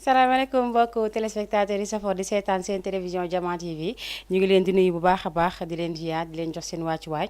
salaamaaleykum mbokk téléspectateurs yi safoo di seetaan seen télévision Diama TV ñu ngi leen di nuyu bu baax a baax di leen ziar di leen jox seen wàccuwaay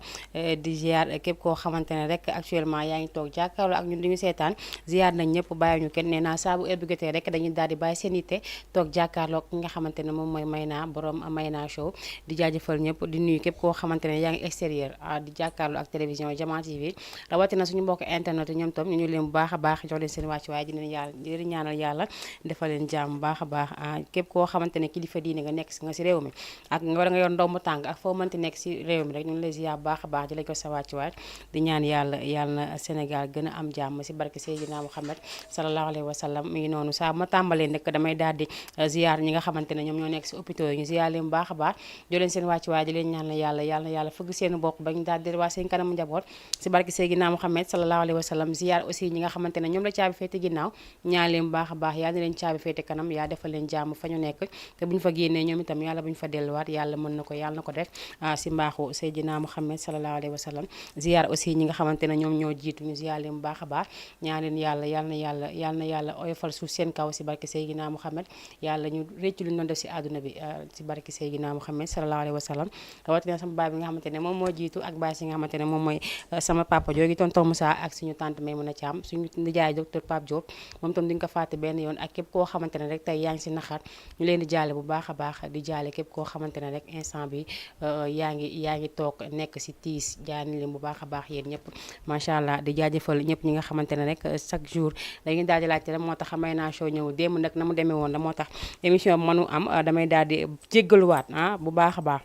di ziar képp koo xamante ne rek actuellement yaa ngi toog jàkkaarloo ak ñun di ñu seetaan ziar nañ ñëpp bàyyi ñu kenn nee naa saa bu heure bi jotee rek dañuy daal di bàyyi seen yitte toog jàkkaarloo ki nga xamante ne moom mooy Mayna borom Mayna show di jaajëfal ñëpp di nuyu képp koo xamante ne yaa ngi extérieur di jàkkaarloo ak télévision Diama TV rawatina suñu mbokk internet ñoom tam ñu leen bu baax a baax jox leen seen wàccuwaay di leen yàlla di leen ñaanal yàlla defal leen jàmm baax a baax képp koo xamante ne kilifa diine nga nekk nga si réew mi ak nga war nga yor ndombu tànk ak foo mënti nekk si réew mi rek ñu ngi lay ziar baax a baax di la ko sa wàccuwaay di ñaan yàlla na Sénégal gën a am jàmm si barke Seydina Muhammad sallallahu alayhi wa sallam mi ngi noonu saa ma tàmbalee nag damay daal di ziar ñi nga xamante ne ñoom ñoo nekk si hôpitaux yi ñu ziar leen baax a baax jo leen seen wàccuwaay di leen ñaan yàlla fëgg seen bopp ba ñu daal di waa seen kanamu njaboot si barke Seydina Muhammad sallallahu alayhi wa sallam ziar aussi ñi nga xamante ne ñoom la caabi féete ginnaaw ñaan leen baax a baax yàlla na leen caabi féete kanam yaa defal leen jàmm fa ñu nekk te bu ñu fa génnee ñoom itam yàlla bu ñu fa delluwaat yàlla mën na ko yàlla na ko def si mbaaxu Seydina Muhammad sallallahu alayhi wa sallam ziar aussi ñi nga xamante ne ñoom ñoo jiitu ñu ziar leen bu baax a baax ñaan leen yàlla na yàlla oyofal suuf seen kaw si barke Seydina Muhammad yàlla ñu réccu lu ñu doon def si àdduna bi si barke Seydina Muhammad sallallahu alayhi wa sallam rawatina sama baay bi nga xamante ne moom moo jiitu ak baay si nga xamante ne moom mooy sama papa joogi tonton Moussa ak suñu tante Maymuna Thiam suñu nijaay docteur Pape Diop moom tam duñ ko fàtte benn yoon ak képp koo xamante ne rek tey yaa ngi si naxar ñu leen di jaale bu baax a baax di jaale képp koo xamante ne rek instant bi yaa ngi toog nekk si tiis jaani leen bu baax a baax yéen ñëpp macha allah di jaajëfal ñëpp ñi nga xamante ne rek chaque jour dañuy daal di laajte la moo tax Mayna show ñëw démb nag na mu demee woon la moo tax émission bi mënu am damay daal di jéggaluwaat bu baax a baax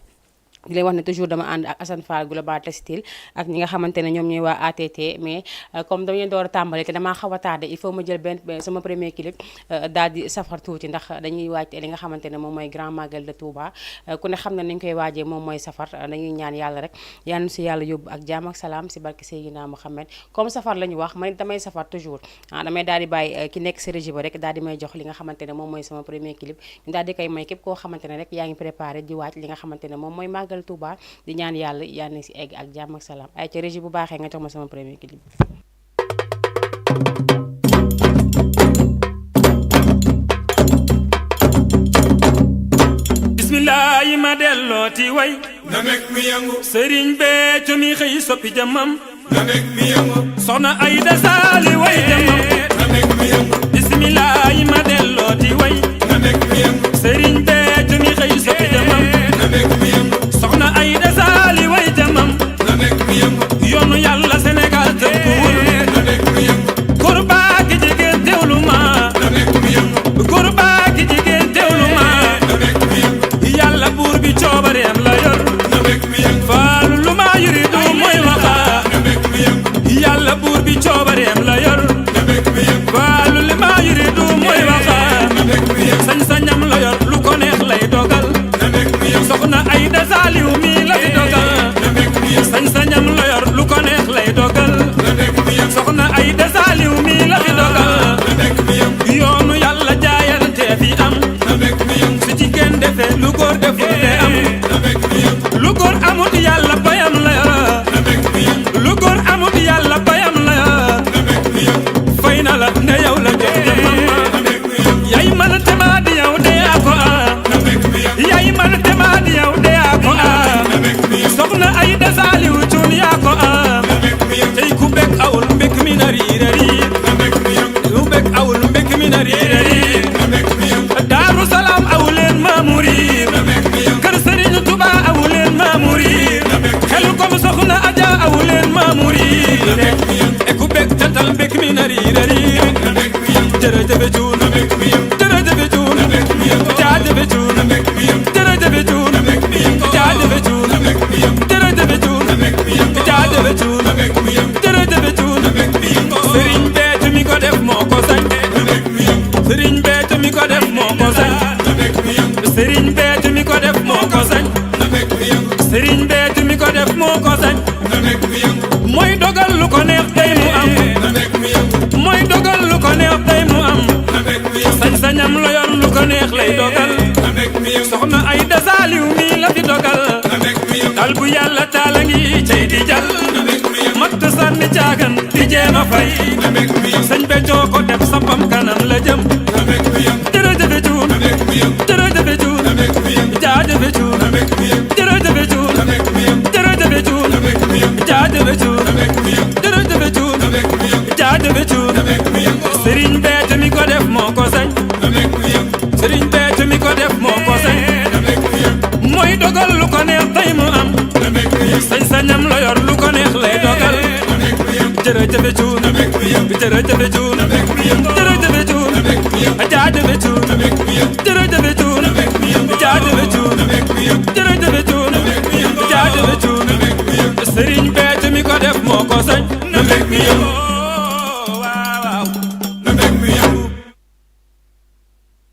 di leen wax ne toujours dama ànd ak Assane Fall Global Textile ak ñi nga xamante ne ñoom ñooy waa ATT mais comme dama leen door a tàmbali te damaa xaw a tardé il faut ma jël benn sama premier clip daal di safar tuuti ndax dañuy waaj li nga xamante ne moom mooy Grand Magal de Touba ku ne xam ne nañu koy waajee moom mooy safar dañuy ñaan yàlla rek yal na si yàlla yóbbu ak jaam ak salaam si barke Seydina Muhammad comme safar la ñu wax man damay safar toujours damay daal di bàyyi ki nekk si régie ba rek daal di may jox li nga xamante ne moom mooy sama premier clip ñu daal di koy may képp koo xamante ne rek yaa ngi préparé di waaj li nga xamante ne moom mooy Magal Touba di ñaan yàlla na si egg ak jàmm ak salaam ay ca régie bu baaxee nga jox ma sama premier clip. bismillah yi ma dellooti way na mek mi yangu sëriñ Béthio mi xëy soppi jëmmam na mek mi yangu soxna Aïda Sali way jëmmam na mek mi yangu bismillah yi ma dellooti way na mek mi yangu sëriñ Béthio mi xëy soppi jëmmam na mek mi yangu soxna Aïda Sali way jëmmam na mek mi yangu yoonu yàlla Sénégal tënkuwul na mek mi yangu góor baa ki jigéen teewlu ma na mek mi yangu góor baa ki jigéen teewlu ma na mek mi yangu yàlla buur bi coobareem la yor na mek mi yangu faalu lu ma yuridu mooy waxa na mek mi yangu yàlla buur bi coobareem la yor na mek mi yangu faalu lu ma yuridu mooy waxa na mek mi yangu sañ-sañam la yor lu ko neex lay dogal na mek mi yangu soxna Aïda Saliou mi la fi dogal na mek mi yangu sañ-sañam la yor lu ko neex lay dogal na mek mi yangu soxna Aïda Saliou mi la fi dogal na mek mi yangu yoonu yàlla jaayante fi am na mek mi yangu su jigéen defee lu góor deful te am na mek mi yangu lu góor amut yàlla bayam la yor na mek mi yangu lu góor amut yàlla bayam la yor na mek mi yangu fay na la ne yow la jox jëmmam na mek mi yangu yaay man tema di yow de ako na mek mi yangu yaay man tema di yow de ako na mek mi yangu soxna Aïda Saliou cuun yaa ko na mek mi yangu tey ku bekk awul mbekk mi na riirari na mek mi yangu ku bekk awul mbekk mi na riirari na mek mi yangu Daaru Salaam awuleen maamuri na mek mi yangu kër Sëriñ Tuba awuleen maamuri na mek mi yangu xel kom soxna Aja awuleen maamuri riire e ku bég tatal bég mi na riire riire jërëjëf cuun jërëjëf cuun jaajëf cuun jërëjëf cuun jaajëf cuun jërëjëf cuun jaajëf cuun jërëjëf cuun sëriñ Béthio mi ko def moo ko sañ sëriñ Béthio mi ko def moo ko sañ sëriñ Béthio mi ko def moo ko sañ sëriñ Béthio mi ko def moo ko sañ mooy dogal lu ko neex tey mu am mooy dogal lu ko neex tey mu am sañ-sañam la yor lu ko neex lay dogal soxna Aïda Saliou mi la fi dogal dal bu yàlla taala ngi cey di jal matt sànni caagan di jéema fay sëñ Béthio ko def sampam kanam la jëm jërëjëf cuun jërëjëf cuun jaajëf cuun jërëjëf cuun jërëjëf cuun jaajëf cuun jërëjëf cuun jaajëf cuun sëriñ Béthio mi ko def moo ko sañ sëriñ Béthio mi ko def moo ko sañ mooy dogal lu ko neex tey mu am sañ-sañam la yor lu ko neex lay dogal jërëjëf cuun jërëjëf cuun jërëjëf cuun jaajëf cuun jërëjëf cuun jaajëf cuun jërëjëf cuun jaajëf cuun sëriñ Béthio mi ko def moo ko sañ na mbég mi yëngu waaw na mbég mi yëngu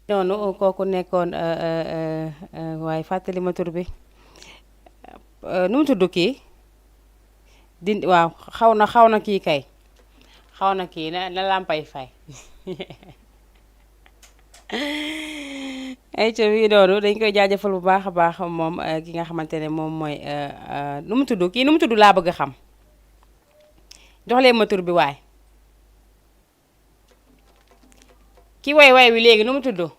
noonu kooku nekkoon waaye fàttali ma tur bi nu mu tudd kii waaw xaw na kii kay xaw na kii na làmpay fay ay ca wi noonu dañ koy jaajëfal bu baax a baax moom ki nga xamante ne moom mooy nu mu tudd kii nu mu tudd laa bëgg a xam jox leen ma tur bi waay ki way wi léegi nu mu tudd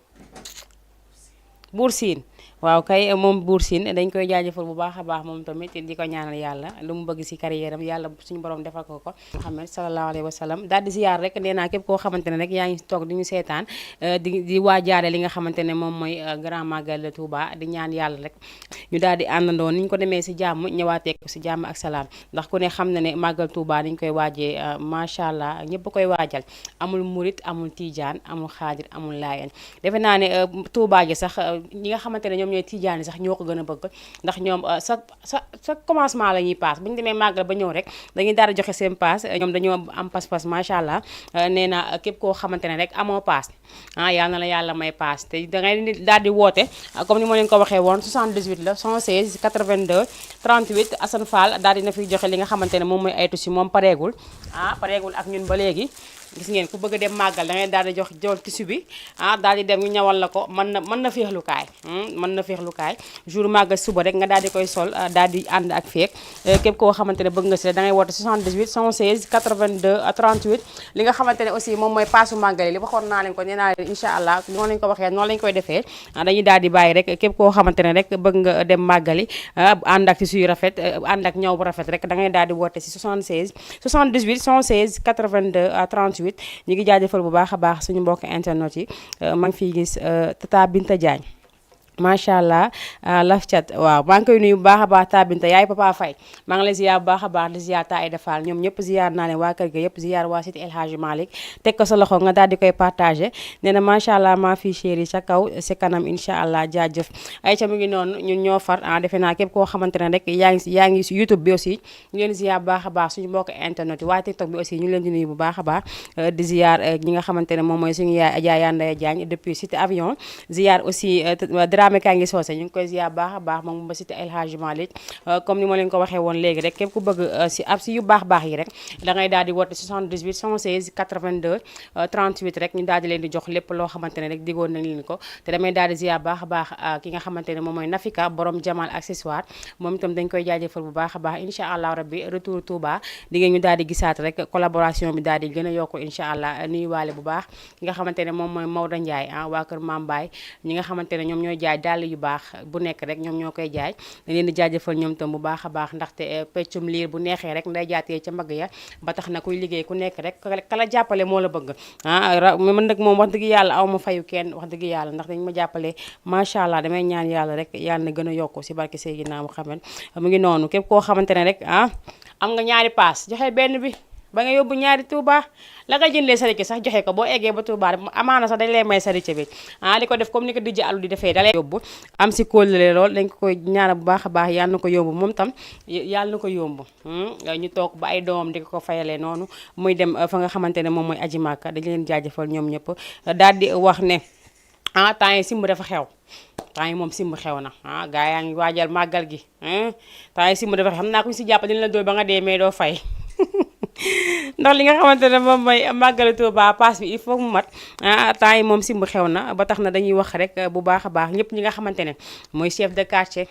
Buur Siin waaw kay moom Buur Siin dañ koy jaajëfal bu baax a baax moom tamit di ko ñaanal yàlla lu mu bëgg si carrière am yàlla suñu borom defal ko Muhammad sallallahu alayhi wa sallam daal di ziyaar rek nee naa képp koo xamante ne rek yaa ngi toog di ñu seetaan di waajaale li nga xamante ne moom mooy Grand Magal de Touba di ñaan yàlla rek ñu daal di àndandoo ni ñu ko demee si jàmm ñëwaatee ko si jàmm ak salaam ndax ku ne xam na ne Magal Touba dañ koy waajee macha allah ñëpp koy waajal amul murit amul tijaan amul xaadir amul laayeen defe naa ne Touba gi sax ñi nga xamante ne ñoom ñooy tijaani sax ñoo ko gën a bëgg ndax ñoom sa commencement la ñuy paas bu ñu demee màggal ba ñëw rek dañuy daal di joxe seen paas ñoom dañoo am pas-pas macha allah nee na képp koo xamante ne rek amoo paas yal na la yàlla may paas te dangay daal di woote comme ni ma leen ko waxee woon 78 la 116 82 38 Assane Fall daal dina fiy joxe li nga xamante ne moom mooy aytu si moom pareegul pareegul ak ñun ba léegi gis ngeen ku bëgg a dem màggal da ngay daal di jox jël tissu bi daal di dem ñu ñawal la ko mën na féexlukaay mën na féexlukaay jour màggal suba rek nga daal di koy sol daal di ànd ak feek képp koo xamante ne bëgg nga si da ngay woote 78 116 82 38 li nga xamante ne aussi moom mooy paasu màggal yi li waxoon naa leen ko nee naa leen incha allah noonu lañu ko waxee noonu lañu koy defee dañuy daal di bàyyi rek képp koo xamante ne rek bëgg nga dem màggali ànd ak tissu yu rafet ànd ak ñaw bu rafet rek da ngay daal di woote si 78 116 82 38 ñu ngi jaajëfal bu baax a baax suñu mbokk internet yi maa ngi fiy gis Tata Binta Diagne macha allah laf cat waaw maa ngi koy nuyu bu baax a baax tabinta yaay papa fay maa ngi lay ziar bu baax a baax di ziar ta ay defal ñoom ñëpp ziar naa leen waa kër ga yëpp ziar waa cité El Hadji Malick teg ko sa loxo nga daal di koy partagé nee na macha allah maa fi chéri ca kaw si kanam incha allah jaajëf ay ca mu ngi noonu ñun ñoo far defe naa képp koo xamante ne rek yaa ngi si YouTube bi aussi ñu leen ziar bu baax a baax suñu mbokk internet yi waaye TikTok bi aussi ñu leen di nuyu bu baax a baax di ziar ñi nga xamante ne moom mooy suñu yaay Adja Yandaya Diagne depuis cité avion ziar aussi Dramé Kangi Socé ñu ngi koy ziar baax a baax moom ba cité El Hadji Malick comme ni ma leen ko waxee woon léegi rek képp ku bëgg si yu baax baax yi rek da ngay daal di woote 78 116 82 38 rek ñu daal di leen di jox lépp loo xamante ne rek digoon nañ leen ko te damay daal di ziar baax a baax ki nga xamante ne moom mooy Nafika borom Jamal accessoire moom itam dañ koy jaajëfal bu baax a baax incha allah rabbi retour Touba di ngeen ñu daal di gisaat rek collaboration bi daal di gën a yokku incha allah nuyuwaale bu baax ki nga xamante ne moom mooy Maodo Ndiaye waa kër Mame Baye ñi nga xamante ne ñoom ñooy jaay dàll yu baax bu nekk rek ñoom ñoo koy jaay dañ leen di jaajëfal ñoom tam bu baax a baax ndaxte peccum liir bu neexee rek nday jaatee ca mbagg ya ba tax na kuy liggéey ku nekk rek kala jàppale moo la bëgg man nag moom wax dëgg yàlla aw ma fayu kenn wax dëgg yàlla ndax dañ ma jàppale macha allah damay ñaan yàlla rek yàlla na gën a yokku si barke Seydina Muhammad mu ngi noonu képp koo xamante ne rek am nga ñaari paas joxe benn bi ba nga yóbbu ñaari Touba la nga jëndee sarike sax joxe ko boo eggee ba Touba amaana sax dañ lay may sarike bi di ko def comme ni ko dijj alu di defee da lay yóbbu am si kóllëre lool dañ ko koy ñaanal bu baax a baax yàlla na ko yóbbu moom tam yàlla na ko yóbbu ñu toog ba ay doomam di ko fayalee noonu muy dem fa nga xamante ne moom mooy aji Màkka dañ leen jaajëfal ñoom ñëpp daal di wax ne temps yi simb dafa xew temps yi moom simb xew na gaa yaa ngi waajal màggal gi temps yi simb dafa xew xam naa ko ñu si jàpp dañ la dóor ba nga dee mais doo fay ndax li nga xamante ne moom mooy màggalu Tuuba paas bi il faut mu mat temps yi moom simb xew na ba tax na dañuy wax rek bu baax a baax ñëpp ñi nga xamante ne mooy chef de quartier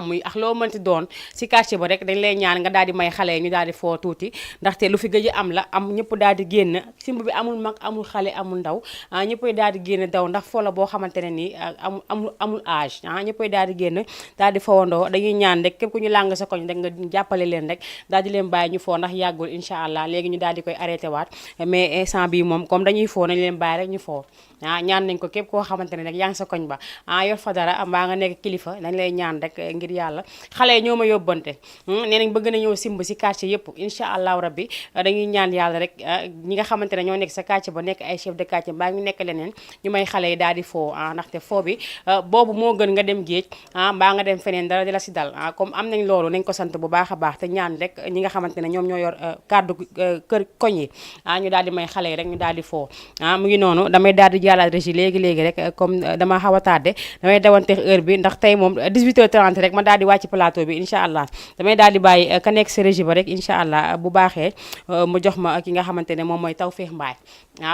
muy ak loo mënti doon si quartier ba rek dañ lay ñaan nga daal di may xale yi ñu daal di foo tuuti ndaxte lu fi gëj am la am ñëpp daal di génn simb bi amul mag amul xale amul ndaw ñëppay daal di génn daw ndax foo la boo xamante ne nii amul âge ñëppay daal di génn daal di fowandoo dañuy ñaan rek képp ku ñu làng sa koñ rek nga jàppale leen rek daal di leen bàyyi ñu foo ndax yàggul incha allah léegi ñu daal di koy arrêté waat mais instant bi moom comme dañuy foo nañ leen bàyyi rek ñu foo ñaan nañ ko képp koo xamante ne rek yaa ngi sa koñ ba yor fa dara mbaa nga nekk kilifa dañ lay ñaan rek ngir yàlla xale yi ñoo ma yóbbante nee nañ bëgg na ñëw simb si quartier yëpp incha allahu rabbi dañuy ñaan yàlla rek ñi nga xamante ne ñoo nekk sa quartier ba nekk ay chef de quartier mbaa ñu nekk leneen ñu may xale yi daal di foo ndaxte foo bi boobu moo gën nga dem géej mbaa nga dem feneen dara di la si dal comme am nañ loolu nañ ko sant bu baax a baax te ñaan rek ñi nga xamante ne ñoom ñoo yor kàddu kër koñ yi ñu daal di may xale yi rek ñu daal di foo mu ngi noonu damay daal di jàllal régie léegi rek comme dama xaw a tardé damay dawante heure bi ndax tey moom 18h30 rek ma daal di wàcc plateau bi incha allah damay daal di bàyyi ka nekk si régie ba rek incha allah bu baaxee mu jox ma ki nga xamante ne moom mooy Tawfekh Mbaye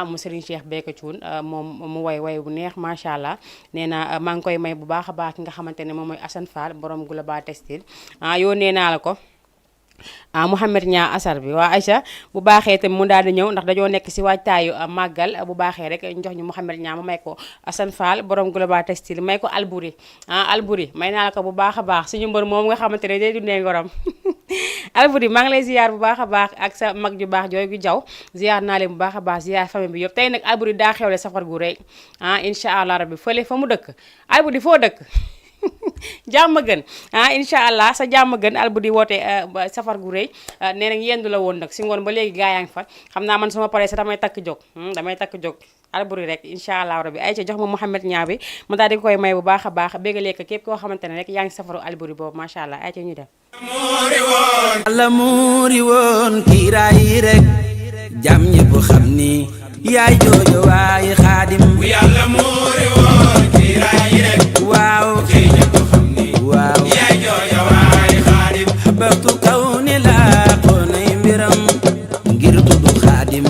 mu Serigne Cheikh Béthio Thioune moom mu way bu neex macha allah nee na maa ngi koy may bu baax a baax ki nga xamante ne moom mooy Assane Fall borom Global Textile yoo nee naa la ko Mouhamed Niang asar bi waa Aïcha bu baaxee tam mu daal di ñëw ndax dañoo nekk si waajtaayu màggal bu baaxee rek ñu jox ñu Mouhamed Niang ma may ko Assane Fall borom Global Textile may ko Albouri Albouri may naa la ko bu baax a baax suñu mbër moom nga xamante ne day dundee ngorom Albouri maa ngi lay ziar bu baax a baax ak sa mag ju baax jooy gu jaw ziar naa leen bu baax a baax ziar famille bi yëpp tey nag Albouri daa xewle safar gu rëy incha allah rabbi fële fa mu dëkk Albouri foo dëkk jàmm gën incha allah sa jàmm gën Albouri woote safar gu rëy nee nañ yendu la woon nag si ngoon ba léegi gaa yaa ngi fa xam naa man suma paree sax damay takk jóg Albouri rek incha allah rabbi ay ca jox ma Mouhamed Niang bi ma daal di koy may bu baax a baax béggalee ko képp koo xamante ne rek yaa ngi safaru Albouri boobu macha allah ay ca ñu dem Yàlla muuri woon kiiraay rek jàmm ñépp xam ni yaay joojo waaye xaadim Yàlla muuri woon kiiraay rek waaw waaw yaay jooja waay xaadim xabatu kaw ni laa xoonay mbiram ngir tuddu xaadim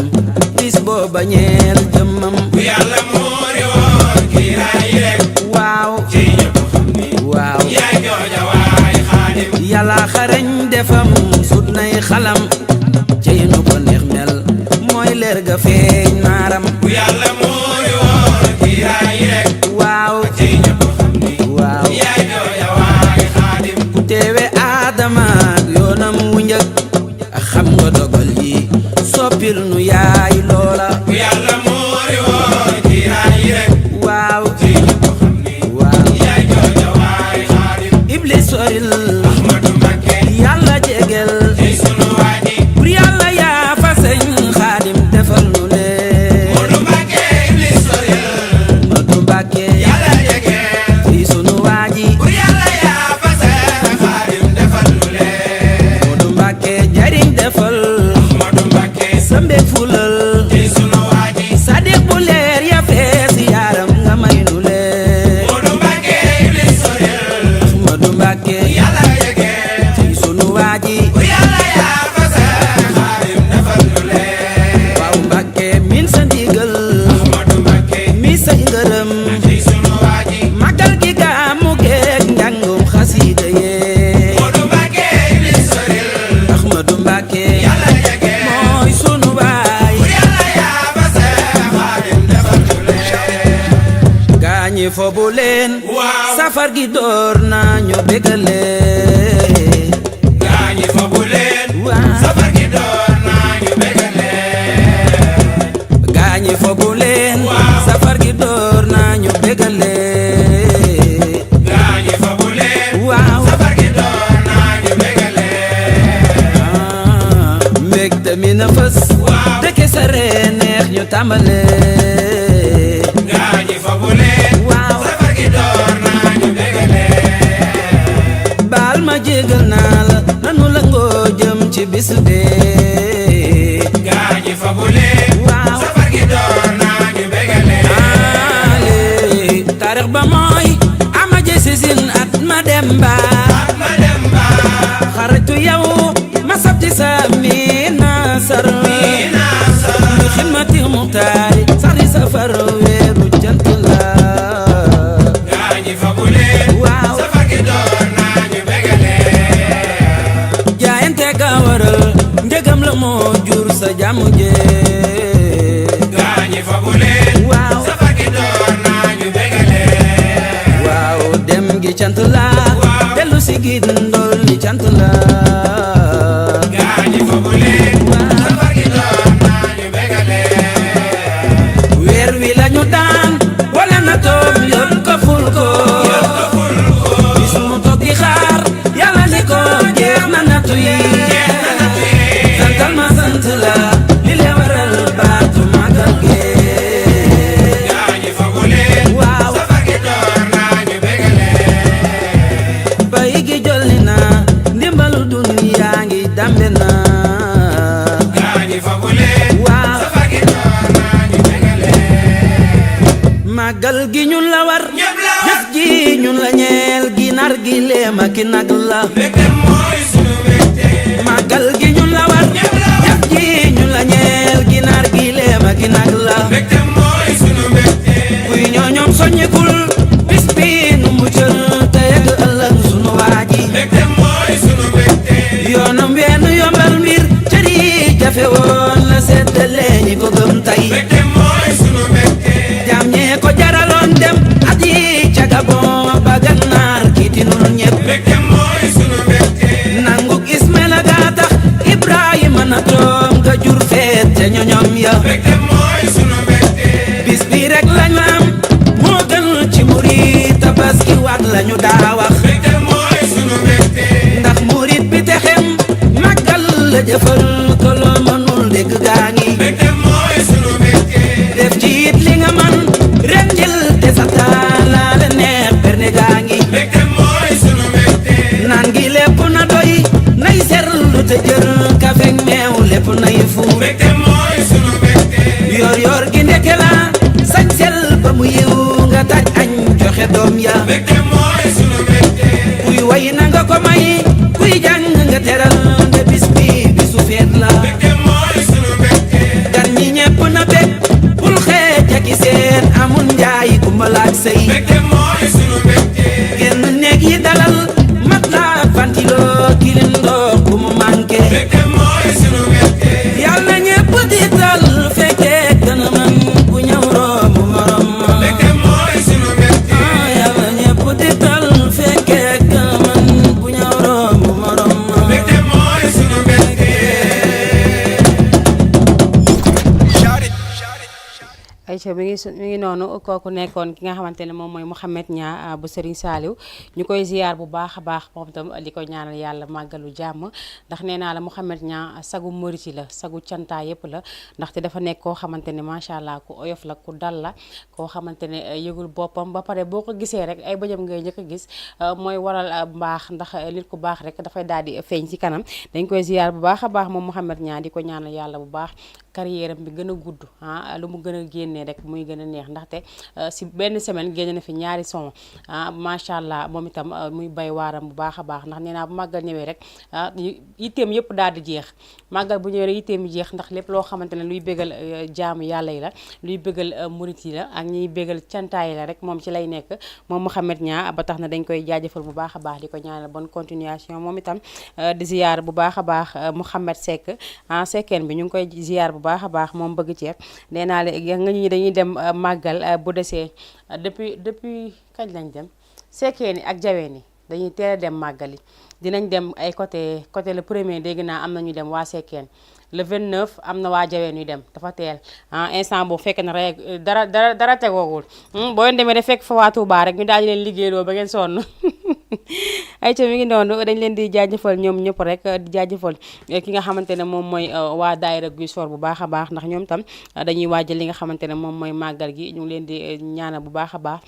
bis booba ñeel jëmmam bu yàlla moori woon kiiraay rek waaw ci ñëpp xam ni waaw yaay jooja waay xaadim yàlla xarañ defam sut nay xalam cey nu ko neex mel mooy leer ga feeñ naaram bu yàlla moori woon kiiraay rek waaw ci ñëpp xam ni waaw yaay jooja waay xaadim ku teewe aadama yoonam wu njëkk xam nga dogal yi soppil nu yaay loola bu yàlla moori woon kiiraay rek waaw ci ñëpp xam ni waaw yaay jooja waay xaadim iblis soril Ahmadu Mbakke yàlla jegel ci sunu waaji bur yàlla yaa fa sëñ xaadim defal nu lee Moodu Mbakke iblis soril Moodu Mbakke yàlla jegel ci sunu waaji bur yàlla yaa fa sëñ xaadim defal nu lee Moodu Mbakke jariñ defal Ahmadu Mbakke sambe fulal ci sunu waaji sadiq bu leer ya fees yaaram nga may nu lee Moodu Mbakke iblis soril Ahmadu Mbakke yàlla jegel ci sunu waaji bur yàlla yaa fa sëñ xaadim defal nu lee waaw Mbakke min sa ndigal Ahmadu Mbakke mi say ngërëm ci sunu waaji magal gi gàmmu geeg njàngum xasiida yee Moodu Mbakke iblis soril Ahmadu Mbakke yàlla jegel mooy sunu waay bur yàlla yaa fa sëñ xaadim defal nu lee gaañi fobu leen safar gi door na ñu bégale gaañi fobu leen safar gi door na ñu bégale gaañi fobu leen safar gi door na ñu bégale gaañi fobu leen waaw safar gi door na ñu bégale mi na fës dëkke sa ree neex ñu tàmbale gaañi fabu leen waaw safar gi door naa ñu bégale baal ma jégal naa la nanu la ngoo jëm ci bis bee gaañi fabu leen waaw safar gi door naa ñu bégale ale taarix ba mooy ama jësi sin at ma dem ba ma dem ba xaritu yow ma sabti sa miina sar lu xidmati muxtaari sari safar weeru jant la gaañi fabu leen waaw safar gi door naa ñu bégale jaayante ka waral njëgam la moo jur sa jàmm jee gaañi fabu leen waaw safar gi door naa ñu bégale waaw dem gi cant la dellu si gi ndol li cant la gaañi fabu leen safar gi door naa ñu bégale weer wi lañu daan wala na toom yóbbu ko ful ko bis mu toog di xaar yàlla ni ko jeex na nattu yi santal ma sant la li le waral baatu magal gee gaañi fabu leen waaw safar gi door naa ñu bégale bay gi jolli na ndimbalu duniyaa ngi dambe na gaañi fabu leen waaw safar gi door naa ñu bégale magal gi ñun la war ñëpp la jëf ji ñun la ñeel ginaar gi leema ki nag la mbégte mooy sunu mbégte magal gi ñun la war ñëpp la jëf ji ñun la ñeel ginaar gi leema ki nag la mbégte mooy sunu mbégte kuy ñoo ñoom soññikul bis bi nu mu jël te yegg ëllëg sunu waaji mbégte mooy sunu mbégte yoonam wenn yombal mbir cër yi jafe woon la seddale ñi ko gëm tey mbégte mooy sunu mbégte jaam ñee ko jaraloon dem at yi ca Gabon ba Gànnaar kiiti nun ñépp mbégte mooy sunu mbégte nanguk Ismaila gaa tax Ibrahima na toom nga jur feet te ñoñom ya mbégte mooy sunu mbégte bis bi rek lañu am moo gën ci murit tabaski waat lañu daa wax mbégte mooy sunu mbégte ndax murit bi te xem màggal la jëfal ko loo mënul dégg gaa ngi mbégte mooy sunu mbégte def ci it li nga man ren jël te sa taalaale neex berne gaa ngi mbégte mooy sunu mbégte naan gi lépp na doy nay serlu te jël kafek meew lépp nay fuur mbégte mooy sunu mbégte yor yor gi ndeke la sañ sel ba mu yiw nga taj añ joxe doom ya mbégte mooy sunu mbégte kuy way na nga ko may kuy jàng nga teral nga bis bi bisu feet la mbégte mooy sunu mbégte gan ñi ñepp na bég bul xeej ak i seen amul njaay ku malaak sëy mbégte mooy sunu mbégte génn néeg yi dalal mat la ventilo kilin ndox bu mu manqué mbégte mooy sunu mbégte yàlla ñepp di tal fekkee gën a man bu ñëw romb morom mbégte mooy sunu mbégte yàlla ñepp di tal fekkee gën a man bu ñëw romb morom mbégte mooy sunu mbégte Aïcha mi ngi noonu kooku nekkoon ki nga xamante ne moom mooy Mouhamed Niang bu Serigne Saliou ñu koy ziar bu baax a baax moom itam di ko ñaanal yàlla màggalu jàmm ndax nee naa la Mouhamed Niang sagu moriti la sagu cantaa yëpp la ndaxte dafa nekk koo xamante ne macha allah ku oyof la ku dal la koo xamante ne yëgul boppam ba pare boo ko gisee rek ay bëjam ngay njëkk a gis mooy waral mbaax ndax nit ku baax rek dafay daal di feeñ ci kanam dañ koy ziar bu baax a baax moom Mouhamed Niang di ko ñaanal yàlla bu baax carrière am bi gën a gudd lu mu gën a génnee rek muy gën a neex ndaxte si benn semaine génne na fi ñaari son macha allah moom itam muy bay waaram bu baax a baax ndax nee naa bu màggal ñëwee rek yitteem yëpp daal di jeex màggal bu ñëwee rek yitteem yi jeex ndax lépp loo xamante ne luy bégal jaamu yàlla yi la luy bégal murit yi la ak ñiy bégal cantaay la rek moom ci lay nekk moom Mouhamed Niang ba tax na dañ koy jaajëfal bu baax a baax di ko ñaanal bonne continuation moom itam di ziar bu baax a baax Mouhamed Seck sekkeen bi ñu ngi koy ziar bu baax a baax moom bëgg ceeb nee naa la nga ñi dañuy dem màggal bu desee depuis kañ lañ dem sekkeen ak jaween yi dañuy teel a dem màggali dinañ dem ay côté le premier dégg naa am na ñu dem waa sekkeen le 29 am na waa jaween yu dem dafa teel instant boobu fekk na rek dara tegoogul boo leen demee de fekk fa waa Touba rek ñu daal di leen liggéeyloo ba ngeen sonn ay ca mi ngi noonu dañ leen di jaajëfal ñoom ñëpp rek di jaajëfal ki nga xamante ne moom mooy waa daayira Guy Soor bu baax a baax ndax ñoom tam dañuy waajal li nga xamante ne moom mooy màggal gi ñu ngi leen di ñaanal bu baax a baax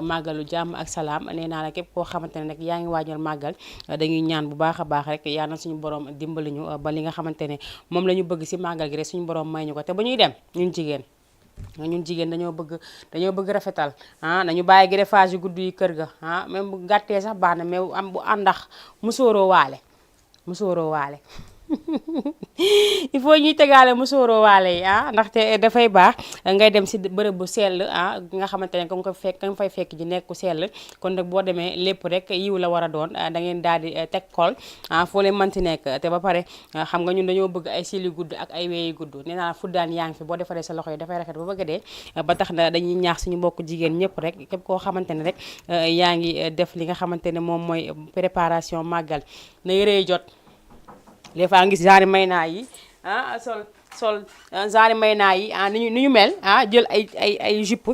màggalu jàmm ak salaam nee naa la képp koo xamante ne rek yaa ngi waajal màggal dañuy ñaan bu baax a baax rek yal na suñu borom dimbali ñu ba li nga xamante ne moom la ñu bëgg si màggal gi rek suñu borom may ñu ko te ba ñuy dem ñun jigéen dañoo bëgg rafetal nañu bàyyi greffage yu gudd yi kër ga même bu gàttee sax baax na mais am bu àndax musóoroo waale il faut ñuy tegaale musóoroo waale yi ndaxte dafay baax ngay dem si bërëb bu sell nga xamante ne nga fay fekk ji nekk ku sell kon nag boo demee lépp rek yiw la war a doon da ngeen daal di teg kol foo leen mënti nekk te ba pare xam nga ñun dañoo bëgg ay sili gudd ak ay weeyi gudd nee naa fuddaan yaa ngi fi boo defaree sa loxo yi dafay rafet ba bëgg a dee ba tax na dañuy ñaax suñu mbokk jigéen ñëpp rek képp koo xamante ne rek yaa ngi def li nga xamante ne moom mooy préparation màggal na yëree jot des fois nga gis genre may naa yi sol genre may naa yi ni ñu mel jël ay jupe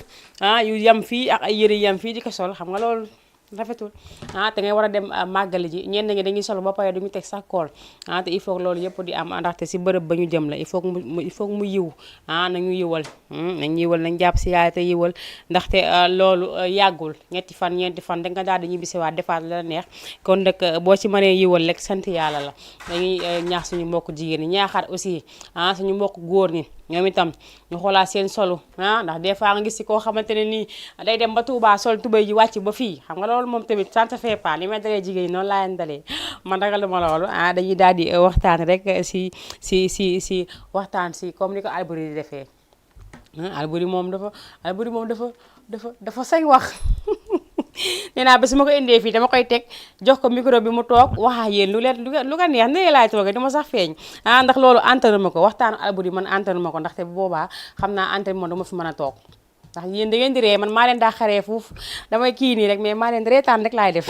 yu yem fii ak ay yëre yem fii di ko sol xam nga loolu rafetul te ngay war a dem màggali ji ñenn ñi dañuy sol ba pare duñu teg sax kool te il faut loolu yëpp di am ndaxte si bërëb ba ñu jëm la il faut mu yiw nañu yiwal nañ jàpp si yàlla te yiwal ndaxte loolu yàggul ñetti fan ñeenti fan da nga daal di ñibbisiwaat defaat la neex kon nag boo ci mënee yiwal rek sant yàlla la dañuy ñaax suñu mbokk jigéen ñi ñaaxaat aussi suñu mbokk góor ñi ñoom itam ñu xoolaat seen solu ndax des fois nga gis si koo xamante ne nii day dem ba Touba sol tubéy ji wàcc ba fii xam nga loolu moom tamit ça ne fait pas li may dalee jigéen ñi noonu laa leen dalee man ragaluma loolu dañuy daal di waxtaan rek si waxtaan si comme ni ko Alboury di defee Alboury moom dafa say wax nee naa ba su ma ko indee fii dama koy teg jox ko micro bi mu toog wax yéen lu ko neex nee laay toogee dama sax feeñ ndax loolu antanu ma ko waxtaanu Alboury man antanu ma ko ndaxte bu boobaa xam naa antanu moom dama fi mën a toog ndax yéen da ngeen di ree man maa leen daa xaree foofu damay kii nii rek mais maa leen reetaan rek laay def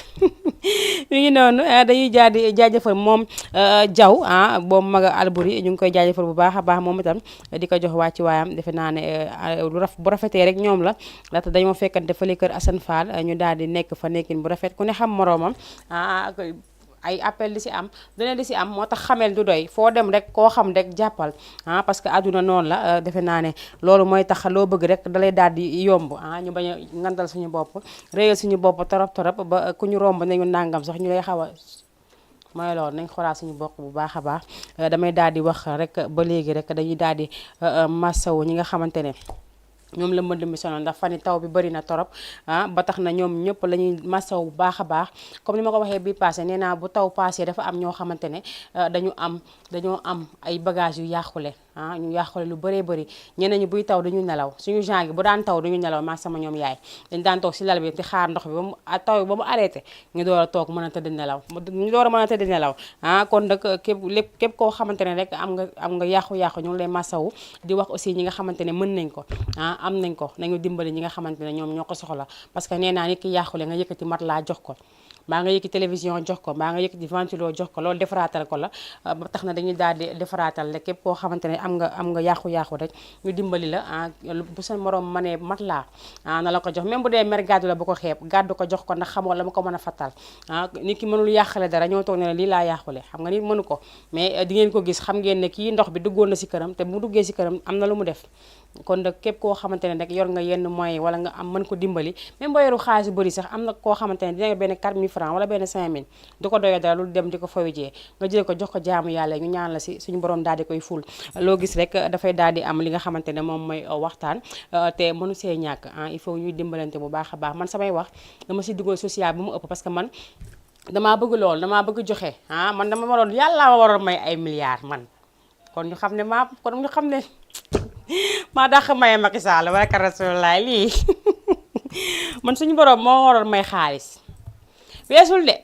mi ngi noonu dañuy jaajëfal moom Diaw boobu maga Alboury ñu ngi koy jaajëfal bu baax a baax moom itam di ko jox wàcc waayam defe naa ne bu rafetee rek ñoom la ndaxte dañoo fekkante fële kër Assane Fall ñu daal di nekk fa nekkin bu rafet ku ne xam moroomam ay appel di si am dana di si am moo tax xamel du doy foo dem rek koo xam rek jàppal parce que àdduna noonu la defe naa ne loolu mooy tax loo bëgg rek dalay daal di yomb ñu bañ a ngandal suñu bopp réyal suñu bopp torop ba ku ñu romb nañu nàngam sax ñu lay xaw a mooy loolu nañ xoolaat suñu bopp bu baax a baax damay daal di wax rek ba léegi rek dañuy daal di massawu ñi nga xamante ne ñoom la mbënd mi sonal ndax fan yi taw bi bëri na torop ba tax na ñoom ñëpp la ñuy masaw bu baax a baax comme ni ma ko waxee bii passé nee naa bu taw passé dafa am ñoo xamante ne dañoo am ay bagages yu yàqule ñu yàqule lu bëree bëri ñeneen ñi buy taw dañu nelaw suñu genre gi bu daan taw duñu nelaw maa sama ñoom yaay dañ daan toog si lal bi di xaar ndox bi ba mu taw bi ba mu arrêté ñu door a toog mën a tëdd nelaw kon nag képp koo xamante ne rek am nga yàqu-yàqu ñu ngi lay masawu di wax aussi ñi nga xamante ne mën nañ ko am nañ ko nañu dimbali ñi nga xamante ne ñoom ñoo ko soxla parce que nee naa nit ki yàqule nga yëkkati matelas jox ko mbaa nga yëkkati télévision jox ko mbaa nga yëkkati ventilo jox ko loolu defaraatal ko la ba tax na dañuy daal di defaraatal rek képp koo xamante ne am nga yàqu-yàqu rek ñu dimbali la bu sa morom mënee matelas na la ko jox même bu dee mer gàddu la bu ko xeeb gàddu ko jox ko ndax xamoo la ma ko mën a fattal nit ki mënul yàqale dara ñoo toog ne la lii laa yàqule xam nga nit mënu ko mais di ngeen ko gis xam ngeen ne kii ndox bi duggoon na si këram te mu duggee si këram am na lu mu def kon nag képp koo xamante ne rek yor nga yenn moyen wala nga am mën ko dimbali même boo yoru xaalis bu bëri sax am na koo xamante ne dina nga benn 4000 francs wala benn 5000 du ko doyoo dara lu dem di ko fawjee nga jël ko jox ko jaamu yàlla ñu ñaan la si suñu borom daal di koy ful loo gis rek dafay daal di am li nga xamante ne moom mooy waxtaan te mënu see ñàkk il faut ñuy dimbalante bu baax a baax man samay wax dama si dugal social bu mu ëpp parce que man damaa bëgg loolu damaa bëgg joxe man dama waroon yàlla ma waroon may ay milliards man kon ñu xam ne maa dàq maye Macky Sall baraka Rasulullah lii man suñu borom moo waroon may xaalis weesul de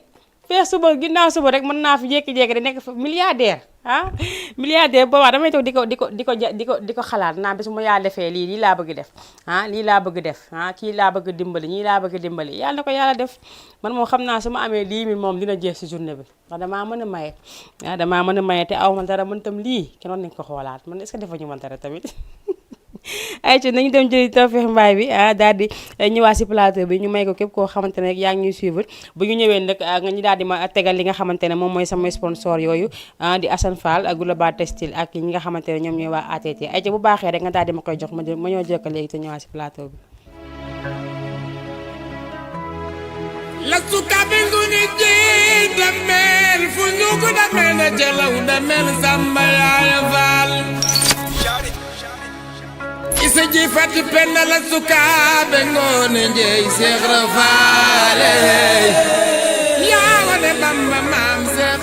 feex suba ginnaaw suba rek mën naa fi jékki-jékki di nekk fa milliardaire milliardaire boobaa damay toog di ko xalaat naa bis mu yaa defee lii laa bëgg def lii laa bëgg def kii laa bëgg dimbali ñii laa bëgg dimbali yàlla na ko yàlla def man moom xam naa su ma amee 10 000 moom dina jeex si journée bi ndax damaa mën a maye te aw ma dara man tam lii kenn nañ ko xoolaat man est-ce que defa ñu man dara tamit ay ci nañu dem jëli Tawfekh Mbaye bi daal di ñëwaat si plateau bi ñu may ko képp koo xamante ne rek yaa ngi ñuy suivre bu ñu ñëwee nag nga ñu daal di ma tegal li nga xamante ne moom mooy sama sponsor yooyu di Assane Fall ak Global Textile ak ñi nga xamante ne ñoom ñooy waa ATT ay ci bu baaxee rek nga daal di ma koy jox ma ñoo jëkka léegi te ñëwaat si plateau bi lastu kabingu ni ji damel fu ñugu damel na jalaw damel samba yaaya faal isa ji fati penna lastu kabingu ni jeey Seex Rafaale yaa wane Bamba maam Seex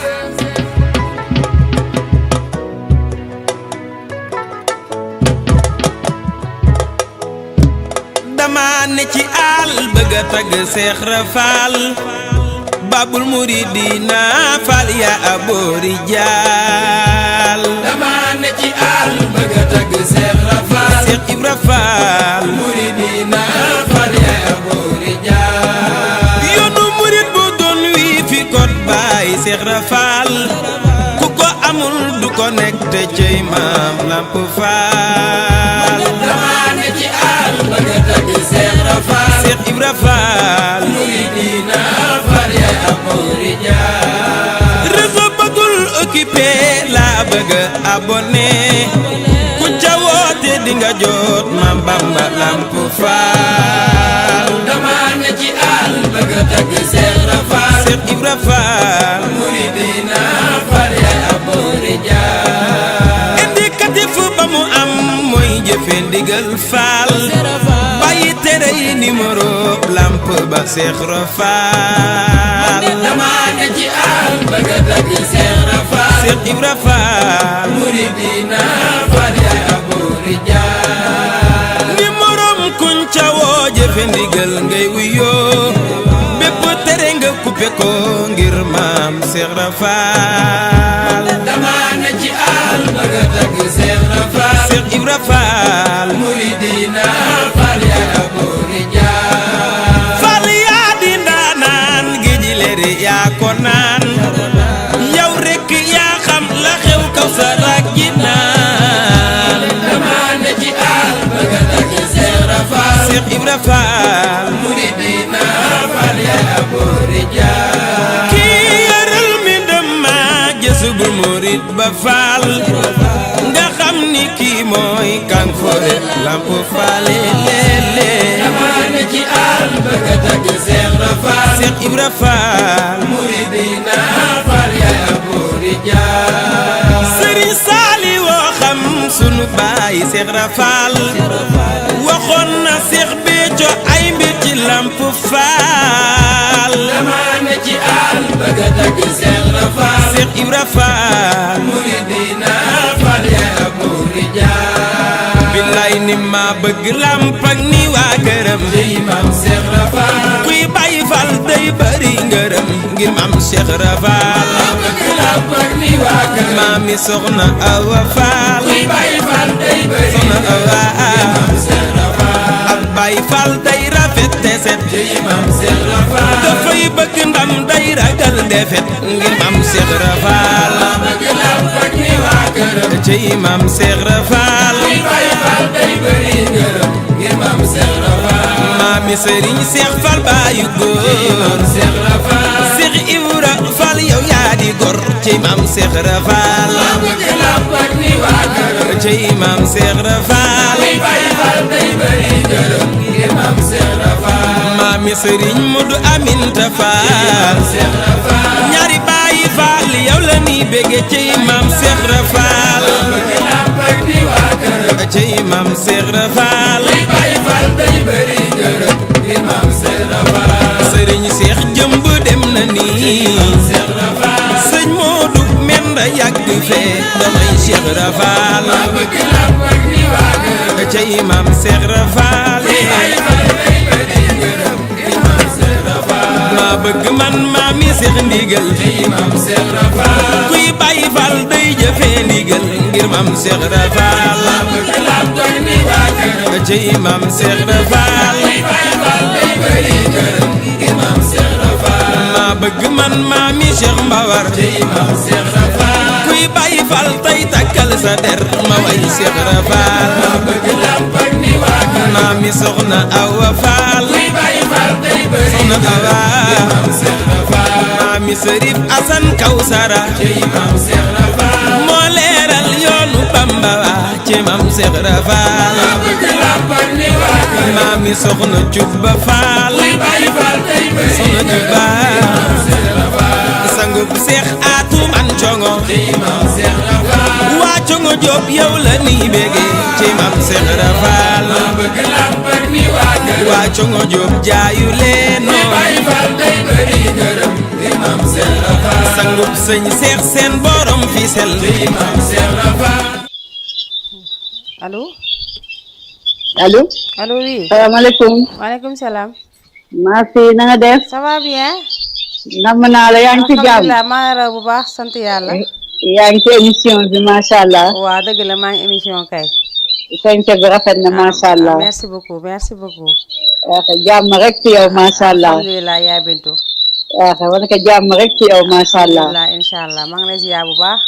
dama ne ci àll bëgg a tagg Seex Rafaal babul muridina fal ya aboori jaal dama ne ci àll bëgg a tagg Seex Rafaal Seex Ibra Faal muridina fal ya aboori jaal yoonu murid bu doon wii fi kot baay Seex Rafaal ku ko amul du connecté cey maam Lamp Faal dama ne ci àll bëgg a tagg Seex Rafaal Seex Ibra Faal muridina fal ya aboori jaal réseau bëggul occupé laa bëgg abonné ku ca woote di nga jot Maam Bamba Lamp Faal dama ne ci àll bëgg a tagg Seex Rafaal Seex Ibra Faal muridina fal ya aboori jaal indicatif ba mu am mooy jëfe ndigal Faal bàyyi tere yi numéro lamp ba Seex Rafaal dama ne ci àll bëgg a tagg Seex Rafaal Seex Ibra Faal muridina fal ya aboori jaal numéro kuñ ca woo jëfe ndigal ngay wuyoo bépp tere nga coupé ko ngir maam Seex Rafaal dama ne ci àll bëgg a tagg Seex Rafaal Seex Ibra Faal muridina fal ya aboori jaal Faal yaa di ndaanaan géeji leeri yaa ko naan yow rekk yaa xam la xew kaw sa raggi naan dama ne ci àll bëgg a tagg Seex Rafaal Seex Ibra Faal muridina fal ya aboori jaal kii yaral mi dama jësu bu murid ba Faal nga xam ni kii mooy kang fore Lamp Faale leele dama ne ci àll bëgg a tagg Seex Rafaal Seex Ibra Faal muridina fal ya aboori jaal Sëriñ Saali woo xam sunu baay Seex Rafaal waxoon na Seex Béthio ay mbir ci Lamp Faal dama ne ci àll bëgg a tagg Seex Rafaal Seex Ibra Faal muridina fal ya aboori jaal billaay ni ma bëgg lamp ak ni waa këram dey maam Seex Rafaal kuy bàyyi Faal day bari ngërëm ngir maam Seex Rafaal bëgg lamp ak ni waa këram maami soxna Awa Faal kuy bàyyi Faal day bëri soxna Awa maam Seex Rafaal ak bàyyi Faal day rafet te set dey maam Seex Rafaal dafay bëgg ndam day ragal defet ngir maam Seex Rafaal bëgg lamp ak ni waa këram cey maam Seex Rafaal kuy bàyyi Faal day bëri ngërëm ngir maam Seex Rafaal maami Sëriñ Seex Faal baayu góor Seex Rafaal Seex Ibra Faal yow yaa di gor cey maam Seex Rafaal bëgg lamp ak ni waa këram cey maam Seex Rafaal kuy bàyyi Faal day bëri ngërëm ngir maam Seex Rafaal maami Sëriñ Mudu Aminta Faal Seex Rafaal ñaari baayi Faal yow la ni bége cey maam Seex Rafaal bëgg lamp ak ni waa këram cey maam Seex Rafaal kuy bàyyi Faal day bëri ngërëm ngir maam Seex Rafaal Sëriñ Seex jëmb dem na nii Seex Rafaal sëñ Moodu Menda yàgg fee damay Seex Rafaal bëgg lamp ak ni waa këram cey maam Seex Rafaal kuy bàyyi Faal day bëri ngërëm ngir maam Seex Rafaal maa bëgg man maami Seex ndigal maam Seex Rafaal kuy bàyyi Faal day jëfee ndigal ngir maam Seex Rafaal bëgg lamp ak ni waa këram cey maam Seex Rafaal kuy bàyyi Faal day bëri ngërëm ngir maam Seex Rafaal maa bëgg man maami Seex Mbawar maam Seex Rafaal kuy bàyyi Faal tey takkal sa der ma way Seex Rafaal bëgg lamp maami soxna Awa Faal soxna Awa maami Sërif Asan Kawsara moo leeral yoonu Bamba wa ci Maam Seex Faal maami soxna Jubba Faal soxna Jubba sangub Seex Aatu Man Congo waa Congo Jóob yow la ni bége ci Maam Seex Faal waa Congo Jóob jaayu leen sangub sëñ Seex seen borom fi sel allo allo. allo oui. salaamaaleykum. waaleykum salaam. maa fi na nga def. ça va bien. namm naa la yaa ngi ci jàmm. alhamdulilah maa ngi raw bu baax sant yàlla. yaa ngi ci émission bi macha allah. waaw dëgg la maa ngi émission kay. sañse bi rafet na macha allah. merci beaucoup merci beaucoup. jàmm rek ci yow macha allah. alhamdulilah yaa bintu. wane ko jàmm rek ci yow macha allah. alhamdulilah incha allah maa ngi lay ziar bu baax.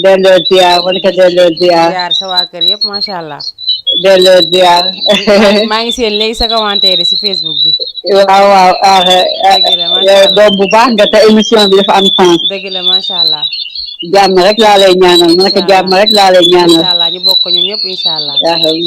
delloo ziar wane ko delloo ziar. ziar sa waa kër yëpp macha allah. delloo ziar. maa ngi seen léegi sa commentaire yi si Facebook bi. waaw waaw. yow doom bu baax nga te émission bi dafa am sens. dëgg la macha allah. jàmm rek laa lay ñaanal ma ne ko jàmm rek laa lay ñaanal. incha allah ñu bokk ñun ñëpp incha allah.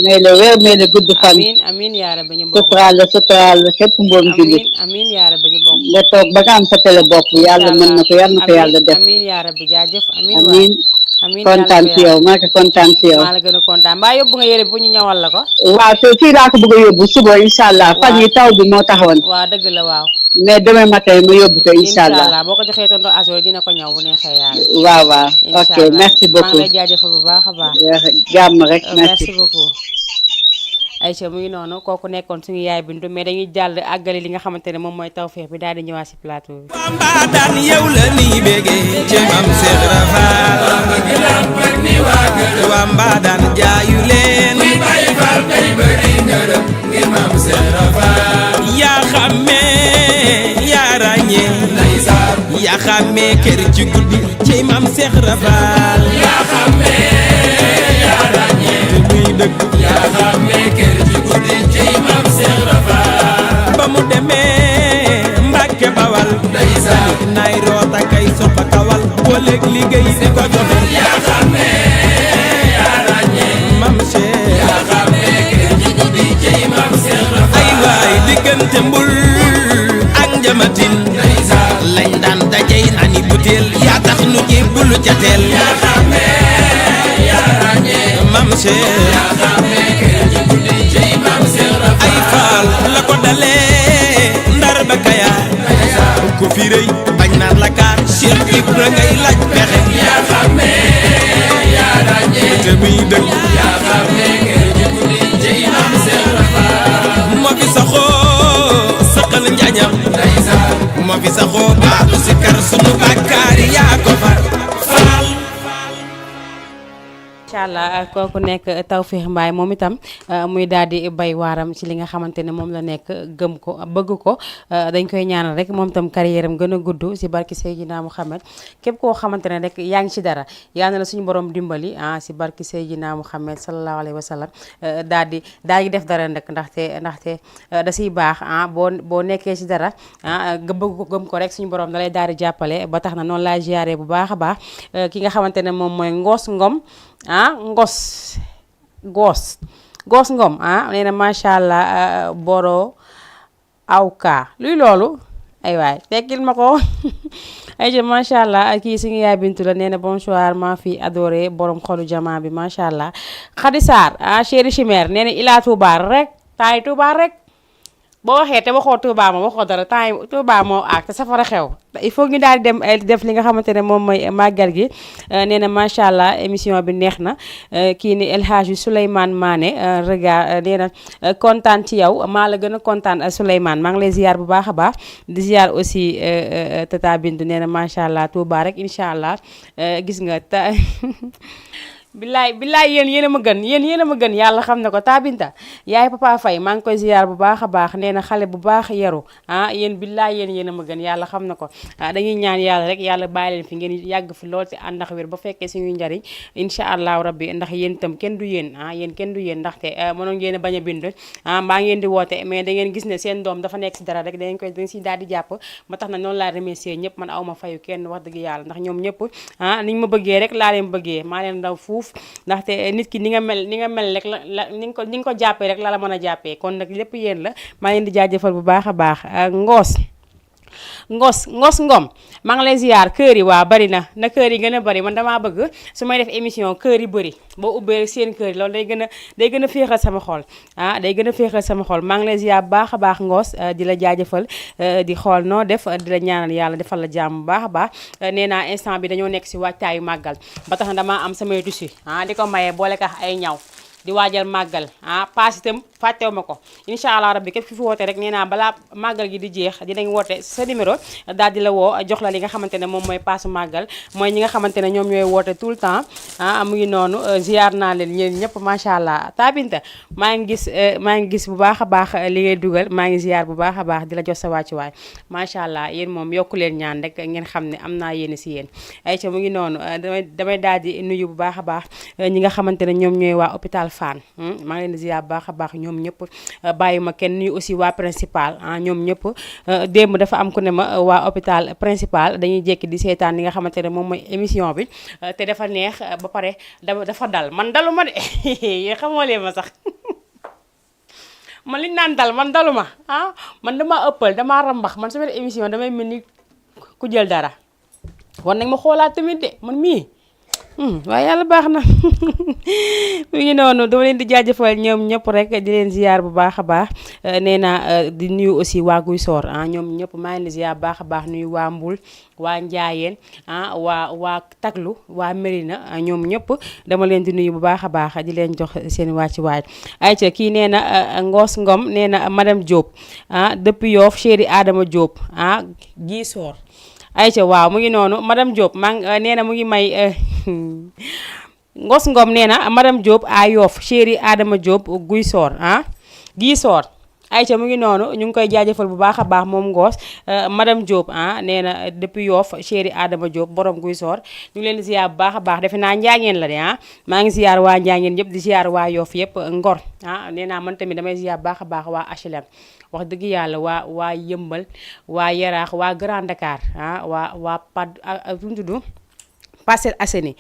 may la wér may la gudd fan. amiin amiin yaa rabbi ñu bokk. suturaal la képp mboom jullit. amiin yaa rabbi ñu bokk. nga toog ba nga am sa télé bopp yàlla mën na ko yàlla na ko yàlla def. amiin yaa rabbi jaajëf amiin. amiin kontaan ci yow maa ngi kontaan ci yow. maa la gën a kontaan mbaa yóbbu nga yére bi bu ñu ñawal la ko. waaw te fii laa ko bëgg a yóbbu suba incha allah. fan yi taw bi moo taxawoon. waaw dëgg la waaw. mais demain matin ma yóbbu ko incha allah. boo ko joxee tonton Azor dina ko ñaw bu neexee yàlla. waaw waaw ok merci beaucoup maa ngi lay jaajëfal bu baax a baax. jàmm rek merci beaucoup. Aïcha mu ngi noonu kooku nekkoon suñu yaay bintu mais dañuy jàll àggali li nga xamante ne moom mooy tawfeex bi daal di ñëwaat si plateau bi. Bamba daan yow la ni bége ci Maam Seex Faal waa Mbaa daan jaayu leen yaa xàmmee yaa ràññee yaa xàmmee kër ci guddi ci Maam Seex Faal yaa xàmmee yaa ràññee te muy dëgg yaa xàmmee kër ci guddi ci Maam Seex Faal ba mu demee Mbàkke Bawal nay roota kay sopa kawal booleeg liggéey di ko joxe yaa xàmmee yaa ràññee Maam Seex yaa xàmmee kër ci guddi ci Maam Seex ay waay diggante mbul ak njamatin lañ daan dajey nani butéel yaa tax nu jébbulu ca teel yaa xàmmee yaa ràññee Maam Seex yaa xàmmee kër ci guddi ci Maam Seex ay faal la ko dalee Ndar ba Kayaar ku fi rëy bañ naan la kaar Cheikh Ibra ngay laaj pexe yaa xàmmee yaa ràññee te muy dëgg yaa xàmmee kër ci guddi ci Maam Seex moo fi saxoo sëqal njañam moo fi saxoo baatu si kar sunu bàkkaar yaa ko far faal. incha allah kooku nekk Tawfekh Mbaye moom itam muy daal di bay waaram ci li nga xamante ne moom la nekk gëm ko bëgg ko dañ koy ñaanal rek moom itam carrière am gën a gudd si barki Seydina Mouhamed képp koo xamante ne rek yaa ngi ci dara yaa na la suñu borom dimbali si barki Seydina Mouhamed sallallahu alayhi wa sallam daal di def dara nag ndaxte da siy baax boo nekkee ci dara nga bëgg ko gëm ko rek suñu borom da lay daal di jàppale ba tax na noonu laa ziaré bu baax a baax ki nga xamante ne moom mooy Ngoos Ngom Goos Ngom nee na macha allah boro awka luy loolu ay waay tekkil ma ko ay je macha allah kii suñu yaay bintu la nee na bonsoir ma fi adoré borom xolu jamaa bi macha allah Khady Sarr chéri chimère nee na ilaa Touba rek taay Touba rek boo waxee te waxoo Touba moom waxoo dara taay Touba moo ak te safara xew il faut ñu daal di dem def li nga xamante ne moom mooy màggal gi nee na macha allah émission bi neex na kii ni El Hadji Souleymane Mané regard nee na kontaan ci yow maa la gën a kontaan Souleymane maa ngi lay ziar bu baax a baax di ziar aussi Tata Bintu nee na macha allah Touba rek incha allah gis nga billaay yéen a ma gën yéen a ma gën yàlla xam na ko Tabinta yaay Papa Faye maa ngi koy ziar bu baax a baax nee na xale bu baax yaru yéen billaay yéen a ma gën yàlla xam na ko dañuy ñaan yàlla rek yàlla bàyyi leen fi ngeen yàgg fi lool ci àndax wér ba fekkee suñuy njariñ incha allahu rabbi ndax yéen itam kenn du yéen yéen kenn du yéen ndaxte mënoon ngeen a bañ a bind mbaa ngeen di woote mais da ngeen gis ne seen doom dafa nekk si dara rek dañ si daal di jàpp ba tax na noonu laa remercier ñëpp man aw ma fayu kenn wax dëgg yàlla ndax ñoom ñëpp niñ ma bëggee rek laa leen bëggee maa leen daw fuuf ndaxte nit ki ni nga mel rek la ni nga ko jàppee rek la la mën a jàppee kon nag lépp yéen la maa leen di jaajëfal bu baax a baax ngos ngom maa ngi lay ziar kër yi waa bari na kër yi gën a bari man damaa bëgg su may def émission kër yi bari boo ubbee seen kër yi loolu day gën a féexal sama xol day gën a féexal sama xol maa ngi lay ziar bu baax a baax ngos di la jaajëfal di xool noo def di la ñaanal yàlla defal la jàmm bu baax a baax nee naa instant bi dañoo nekk si waajtaayu màggal ba tax na damaa am samay tissu di ko maye boole kax ay ñaw di waajal màggal paas itam fàttewu ma ko incha allah rabbi képp fi woote rek nee naa balaa màggal gi di jeex dinañ woote sa numéro daal di la woo jox la li nga xamante ne moom mooy paasu màggal mooy ñi nga xamante ne ñoom ñooy woote tout le temps mu ngi noonu ziar naa leen ñeen ñëpp macha allah Tabinta maa ngi gis bu baax a baax li ngay dugal maa ngi ziar bu baax a baax di la jox sa wàccuwaay macha allah yéen moom yokku leen ñaan rek ngeen xam ne am naa yéen si yéen ay ca mu ngi noonu damay daal di nuyu bu baax a baax ñi nga xamante ne ñoom ñooy waa hôpital Fann maa ngi leen di ziar bu baax a baax ñoom ñëpp bàyyi ma kenn nuyu aussi waa principal ñoom ñëpp démb dafa am ku ne ma waa hôpital principal dañuy jékki di seetaan li nga xamante ne moom mooy émission bi te dafa neex ba pare dafa dal man dalu ma de yéen xamoo leen ma sax man liñ naan dal man dalu ma man dama ëppal damaa rambax man su ma émission damay mel ni ku jël dara war nañ ma xoolaat tamit de man mii waaye yàlla baax na mu ngi noonu dama leen di jaajëfal ñoom ñëpp rek di leen ziar bu baax a baax nee naa di nuyu aussi waa Guy Soor ñoom ñëpp maa ngi leen di ziar bu baax a baax nuyu waa Mbul waa Njaayeen waa Taglu waa Mérina ñoom ñëpp dama leen di nuyu bu baax a baax di leen jox seen wàccuwaay ayca kii nee na Ngoos Ngom nee na madame Diop depuis Yoff chéri Adama Diop Guy Soor ayca waaw mu ngi noonu madame Diop nee na mu ngi may Ngos Ngom nee na madame Diop à Yoff chéri Adama Diop Guy Soor Guy Soor ayca mu ngi noonu ñu ngi koy jaajëfal bu baax a baax moom Ngoos madame Diop nee na depuis Yoff chéri Adama Diop borom Guy Soor ñu ngi leen di ziar bu baax a baax defe naa njaañeen la de maa ngi ziar waa njaañeen yëpp di ziar waa Yoff yëpp Ngor nee naa man tamit damay ziar bu baax a baax waa HLM wax dëgg yàlla waa Yëmbal waa Yaraax waa Grand Dakar waa tudd Parcelles Assainies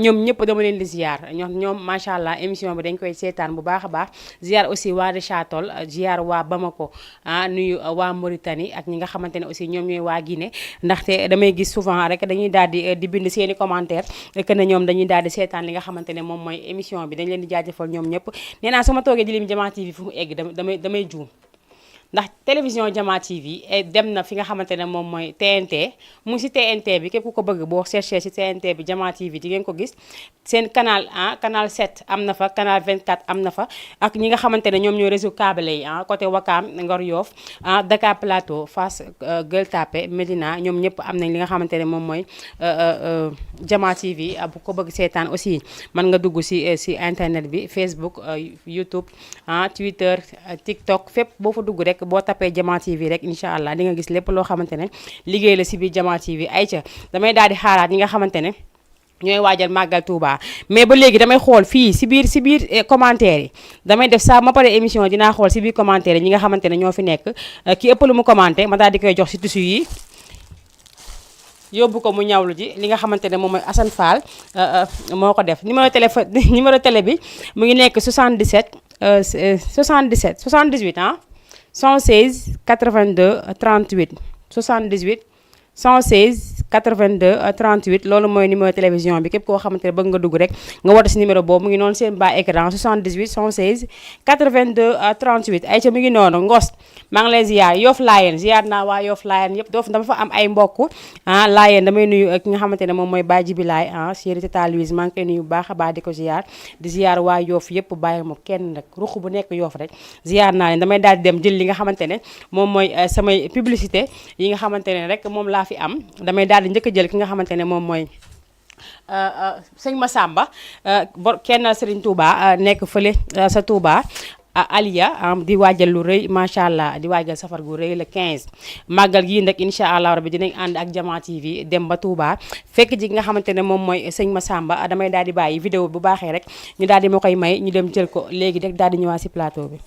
ñoom ñëpp dama leen di ziar ñoom macha allah émission bi dañ koy seetaan bu baax a baax ziar aussi waa Richard Toll ziar waa Bamako nuyu waa Mauritanie ak ñi nga xamante ne aussi ñoom ñooy waa Guinée ndaxte damay gis souvent rek dañuy daal di bind seeni commentaire que ne ñoom dañuy daal di seetaan li nga xamante ne moom mooy émission bi dañ leen di jaajëfal ñoom ñëpp nee naa su ma toogee di lim Jama TV fu mu egg damay juum ndax télévision Jama TV dem na fi nga xamante ne moom mooy TNT mu ngi si TNT bi képp ku ko bëgg boo cherché si TNT bi Jama TV di ngeen ko gis seen canal canal 7 am na fa canal 24 am na fa ak ñi nga xamante ne ñoom ñoo réseau câble yi côté Wakam Ngor Yoff Dakar Plateau Fass Gueule Tapée Médina ñoom ñëpp am nañ li nga xamante ne moom mooy Jama TV bu ko bëgg seetaan aussi mën nga dugg si internet bi Facebook YouTube Twitter TikTok fépp boo fa dugg rek boo tapee Jama TV rek incha allah di nga gis lépp loo xamante ne liggéey la si biir Jama TV ayca damay daal di xaaraat ñi nga xamante ne ñooy waajal màggal Touba mais ba léegi damay xool fii si biir commentaire yi damay def saa ma pare émission dinaa xool si biir commentaire yi ñi nga xamante ne ñoo fi nekk ki ëpp lu mu commenté ma daal di koy jox si tissu yi yóbbu ko mu ñawlu ji li nga xamante ne moom mooy Assane Fall moo ko def numéro télé bi mu ngi nekk 78 116 82 38 78 116 82 38 loolu mooy numéro télévision bi képp koo xamante ne bëgg nga dugg rek nga woote si numéro boobu mu ngi noonu seen bas écran 78 116 82 38 ay ca mu ngi noonu Ngos maa ngi lay ziar Yoff Laayeen ziar naa waa Yoff Laayeen yëpp dama fa am ay mbokk Laayeen damay nuyu ki nga xamante ne moom mooy Baye Jibi Laay chéri Tata Louise maa ngi koy nuyu bu baax a baax di ko ziar di ziar waa Yoff yëpp bàyyi ma kenn rek ruq bu nekk Yoff rek ziar naa leen damay daal di dem jël li nga xamante ne moom mooy samay publicité yi nga xamante ne rek moom laa fi am damay daal di njëkk a jël ki nga xamante ne moom mooy sëñ Massamba kenn Serigne Touba nekk fële sa Touba Aliya di waajal lu rëy macha allah di waajal safar gu rëy le 15 màggal gii nag incha allah rabbi dinañ ànd ak Jama TV dem ba Touba fekk ji nga xamante ne moom mooy sëñ Massamba damay daal di bàyyi vidéo bu baaxee rek ñu daal di ma koy may ñu dem jël ko léegi rek daal di ñëwaat si plateau bi.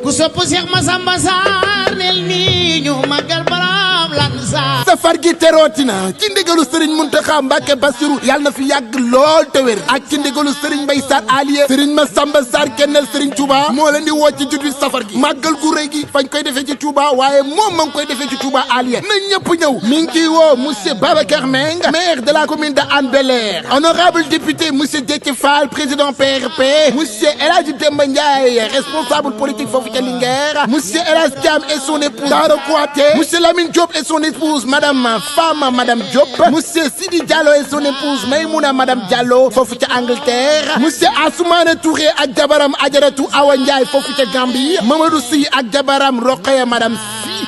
ku sopp Cheikh Massamba Sarr nel nii ñu màggal borom Lansar. safar gi terootina ci ndigalu Serigne Mountakha Mbacké Bassirou yàlla na fi yàgg lool te wér ak ci ndigalu Serigne Mbaye Sarr Alié Serigne Massamba Sarr kennel Serigne Touba moo leen di woo ci juddu safar gi màggal gu rëy gi fañ koy defee ci Touba waaye moom ma ngi koy defee ci Touba Alié na ñëpp ñëw mi ngi ciy woo monsieur Babacar Meng maire de la commune de Hann Bel-Air honorable député monsieur Déthié Fall président PRP monsieur El Hadji Demba Ndiaye responsable politique foofu ca Linguère monsieur El Hadji Thiam et son épouse Daro Kouaté monsieur Lamine Diop et son épouse madame Fama madame Diop monsieur Sidi Diallo et son épouse Maymouna madame Diallo foofu ca Angleterre monsieur Assoumane Touré ak jabaram Adjaratou Awa Ndiaye foofu ca Gambie Mamadou Sy ak jabaram Rokhaya madame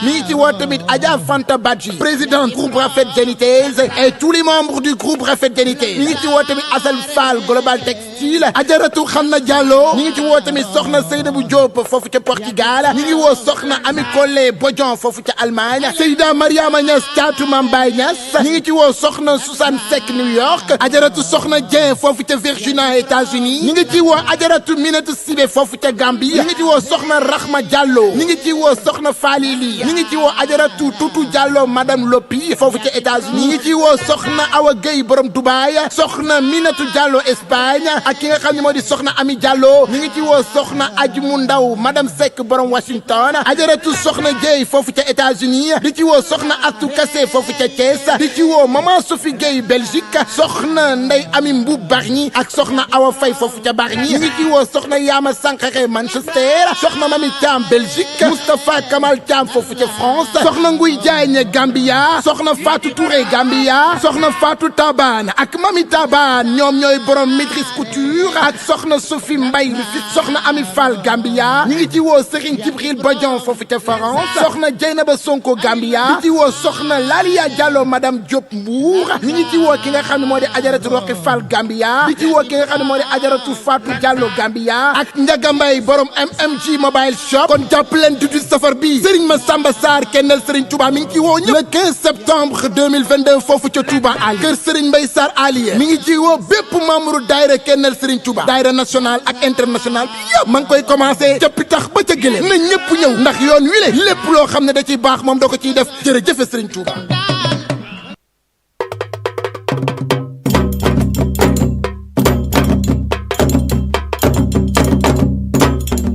mi ngi ci woo tamit Adja Fanta Badji président groupe Rafet Genitez et tous les membres du groupe Rafet Genitez mi ngi ci woo tamit Assal Fall Global Textile Adjaratou Khanna Diallo mi ngi ci woo tamit soxna Seynabou Diop foofu ca Portugal mi ngi woo soxna Ami Collé Bodian foofu ca Allemagne Seyda Mariama Niass Thiatou Mambay Niass mi ngi ci woo soxna Susan Seck New York Adjaratou soxna Dieng foofu ca Virginia États-Unis mi ngi ci woo Adjaratou Minatou Sibé foofu ca Gambie mi ngi ci woo soxna Rahma Diallo mi ngi ci woo soxna Falili mi ngi ci woo Adjaratou Toutou Diallo madame Lopi foofu ca États-Unis mi ngi ci woo soxna Awa Gueye borom Dubaï soxna Minatou Diallo Espagne ak ki nga xam ne moo di soxna Ami Diallo mi ngi ci woo soxna Adjumou Ndaw madame Seck borom Washington Adjaratou soxna Gueye foofu ca États-Unis di ci woo soxna Astou Kassé foofu ca Thiès di ci woo maman Sophie Gueye Belgique soxna Ndey Ami Mbou Bargny ak soxna Awa Faye foofu ca Bargny mi ngi ci woo soxna Yama Sankhare Manchester soxna Mami Thiam Belgique Moustapha Kamal Thiam foofu ca France soxna Nguy Diagne Gambia soxna Fatou Touré Gambia soxna Fatou Taban ak Mami Taban ñoom ñooy borom maîtrise couture ak soxna Sophie Mbaye soxna Ami Fall Gambia ñi ngi ci woo Serigne Djibril Bodian foofu ca France soxna Dieynaba Sonko Gambia ñi ci woo soxna Lalia Diallo madame Diop Mbour ñi ngi ci woo ki nga xam ne moo di Adjaratou Roqi Fall Gambia di ci woo ki nga xam ne moo di Adjaratou Fatou Diallo Gambia ak Ndiaga Mbaye borom MMG Mobile Shop kon jàpp leen tuddu safar bi Serigne Massamba Sarr kennel Serigne Touba mi ngi ci woo le 15 septembre 2022 foofu ca Touba Ali kër Serigne Mbaye Sarr Alié mi ngi ci woo bépp membre daayira kennel Serigne Touba daayira national ak international bi yëpp ma ngi koy commencé ca pitax ba ca gëléem na ñëpp ñëw ndax yoon wi le lépp loo xam ne da ciy baax moom da ko ciy def jërëjëf Serigne Touba.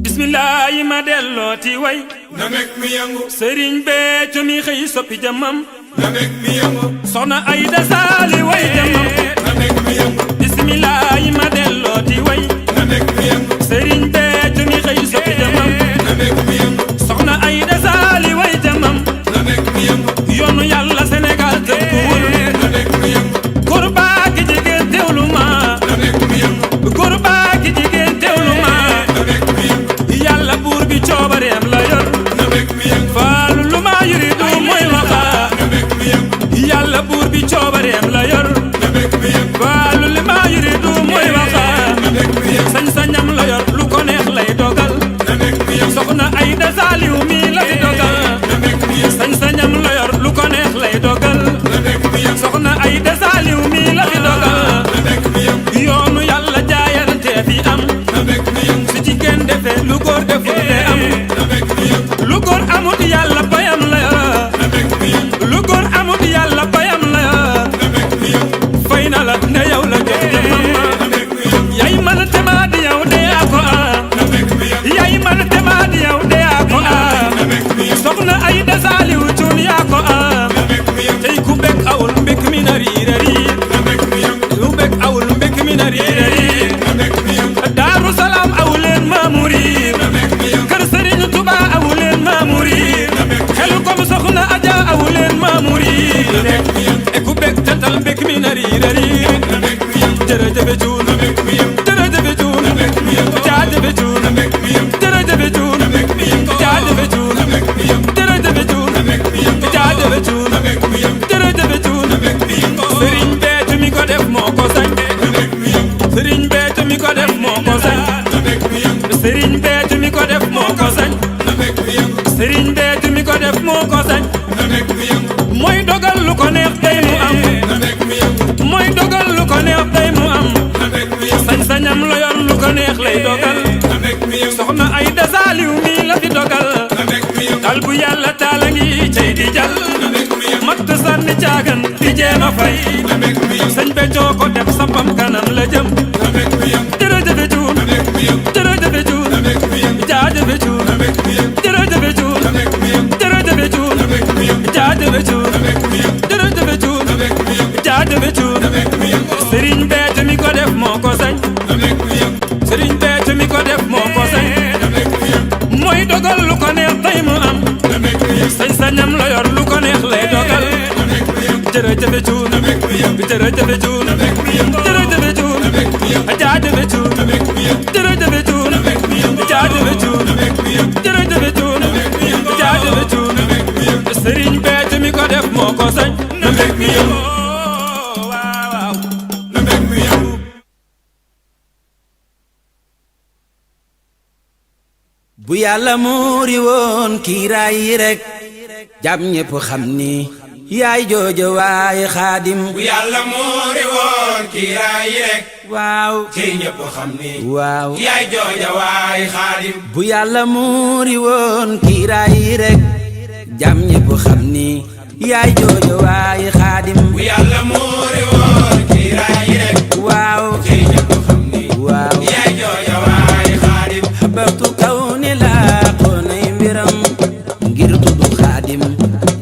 bismillahi ma dellooti way na mek mi yangu Serigne Béthio mi xëy soppi jamam na mek mi yangu soxna Aïda Sali way jamam na mek mi yangu bismillahi ma dellooti way na mek mi yangu Serigne Béthio mi xëy soppi jamam na mek mi yangu soxna Aïda Sali way jamam na mek mi yangu yoonu Yàlla Sénégal tënkuwul na mek mi yangu góor baa ki jigéen teewlu ma na mek mi yangu góor baa ki jigéen teewlu ma na mek mi yangu Yàlla buur bi coobareem la yor na mek mi yangu faalu lu ma yuridu mooy waxa na mek mi yangu Yàlla buur bi coobareem la yor na mek mi yangu faalu lu ma yuridu mooy waxa na mek mi yangu sañ-sañam la yor lu ko neex lay dogal na mek mi yangu soxna Aïda Saliou mi la fi dogal na mek mi yangu sañ-sañam la yor lu ko neex lay dogal na mek mi yangu soxna Aïda Saliou mi la fi dogal na mek mi yangu yoonu Yàlla jaayante fi am na mek mi yangu su jigéen defee lu góor deful de am na mek mi yangu lu góor amut Yàlla bayam la na mek mi yangu lu góor amut Yàlla bayam la na mek mi yangu fay na la ne yow la jox jamam na mek mi yangu yaay man tema di yow de yaa ko am na mek mi yangu yaay man tema di yow de yaa ko am na mek mi yangu soxna Aïda Saliou cuun yaa ko am na mek mi yangu tey ku bekk awul mbekk mi na riira riir na mek mi yangu ku bekk awul mbekk mi na riira riir na mek mi yangu Daaru Salaam awuleen maamu riir na mek mi yangu kër Serigne Touba awuleen maamu riir na mek mi yangu xelu kom soxna Adja awuleen maamu riir na mek mi yangu e ku bekk tatal mbekk mi na riira riir na mek mi yangu jërëjëf cuun na mek mi yangu jërëjëf cuun lay dogal soxna ay dasaliw mi la fi dogal dal bu yàlla taala ngi cey di jal matt sànni caagan di jeema fay sëñ Béthio ko def sampam kanam la jëm jërëjëfe cuun jërëjëfe cuun jaajëfe cuun jërëjëfe cuun jërëjëfe cuun jaajëfe cuun jërëjëfe cuun jaajëfe cuun Serigne Béthio mi ko def moo ko sañ Serigne Béthio mi ko def moo ko sañ mooy dogal lu ko neex tey mu am sañ-sañam la yor lu ko neex lay dogal jërëjëfe cuun jërëjëfe cuun jërëjëfe cuun jaajëfe cuun jërëjëfe cuun jaajëfe cuun jërëjëfe cuun jaajëfe cuun Serigne Béthio mi ko def moo ko sañ na mbég mi yëngu waaw na mbég mi yëngu bu yàlla muuri woon kiiraay yi rek jàmm ñépp xam ni yaay joojo waaye xaadim bu yàlla muuri woon kiiraay yi rek waaw ci ñépp xam ni waaw yaay jooja waaye xaadim bu yàlla muuri woon kiiraay yi rek jàmm ñépp xam ni yaay joojo waaye xaadim bu yàlla muuri woon kiiraay yi rek waaw ci ñépp xam ni waaw yaay jooja waaye xaadim xabartu kaw ni laa xoonay mbiram ngir tuddu xaadim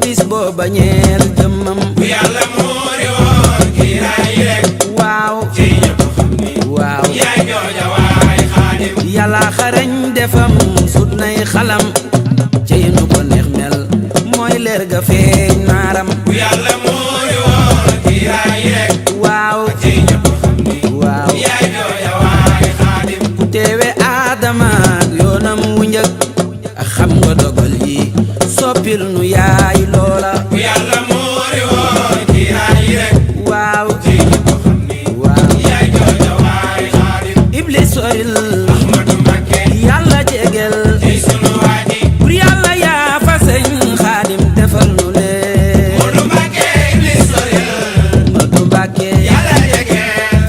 bis booba ñeel jëmmam bu yàlla muuri woon kiiraay yi rek waaw ci ñépp xam ni waaw yaay jooja waaye xaadim yàlla xarañ defam sut nay xalam cey nu ko neex mel mooy leer ga feeñ naaram bu yàlla muuri woon kiiraay yi rek waaw ci ñépp xam ni waaw yaay jooja waaye xaadim ku teewe aadama ak yoonam wu njëkk xam nga dogal yi soppil nu yaay loola bu yàlla muuri woon kiiraay yi rek waaw ci ñépp xam ni waaw yaay jooja waaye xaadim iblis soril Ahmadu Mbakke yàlla jegel ci sunu waaji pour yàlla yaa fa sëñ xaadim defal nu lee Moodu Mbakke iblis soril Madu Mbàkke yàlla jege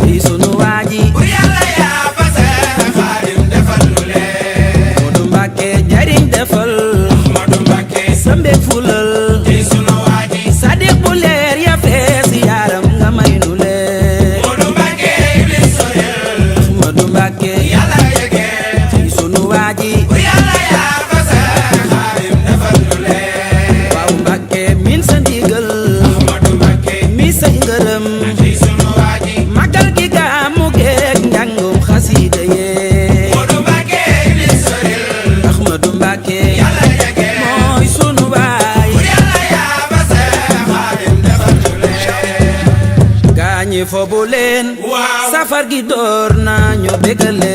ci sunu waaji bu yàlla yaa fa seen xaadim defal nu lee Madu Mbàkke jariñ defal Ahmadu Mbakke sa mbég fulal ci sunu waaji sadiq bu leer ya fees yaaram nga may nu lee Moodu Mbakke iblis soril Madu Mbàkke yàlla jege ci sunu waaji bu yàlla yaa fa seen xaadim defal nu lee waaw Mbàkke min sa ndigal Ahmadu Mbakke mi say ngërëm ci sunu waaji magal gi gàmmu geek njàngum xasiida yee Moodu Mbakke iblis soril Ahmadu Mbàkke yàlla jege mooy sunu baay bu yàlla yaa fa seen xaadim defal nu lee gaañi fobu leen waaw safar gi door na ñu bégale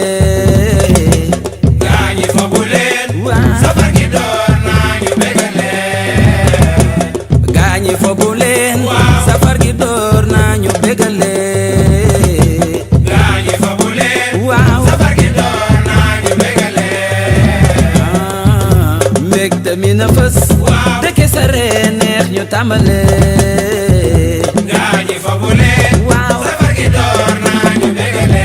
gaañi fobu leen waaw safar gi door naa ñu bégale gaañi fobu leen Waaw. safar gi door na ñu bégale gaañi fobu leen waaw safar gi door naa ñu bégale mbégte mi na fës Waaw. dëkke sa ree neex ñu tàmbale gaañi fobu leen waaw safar gi door naa ñu bégale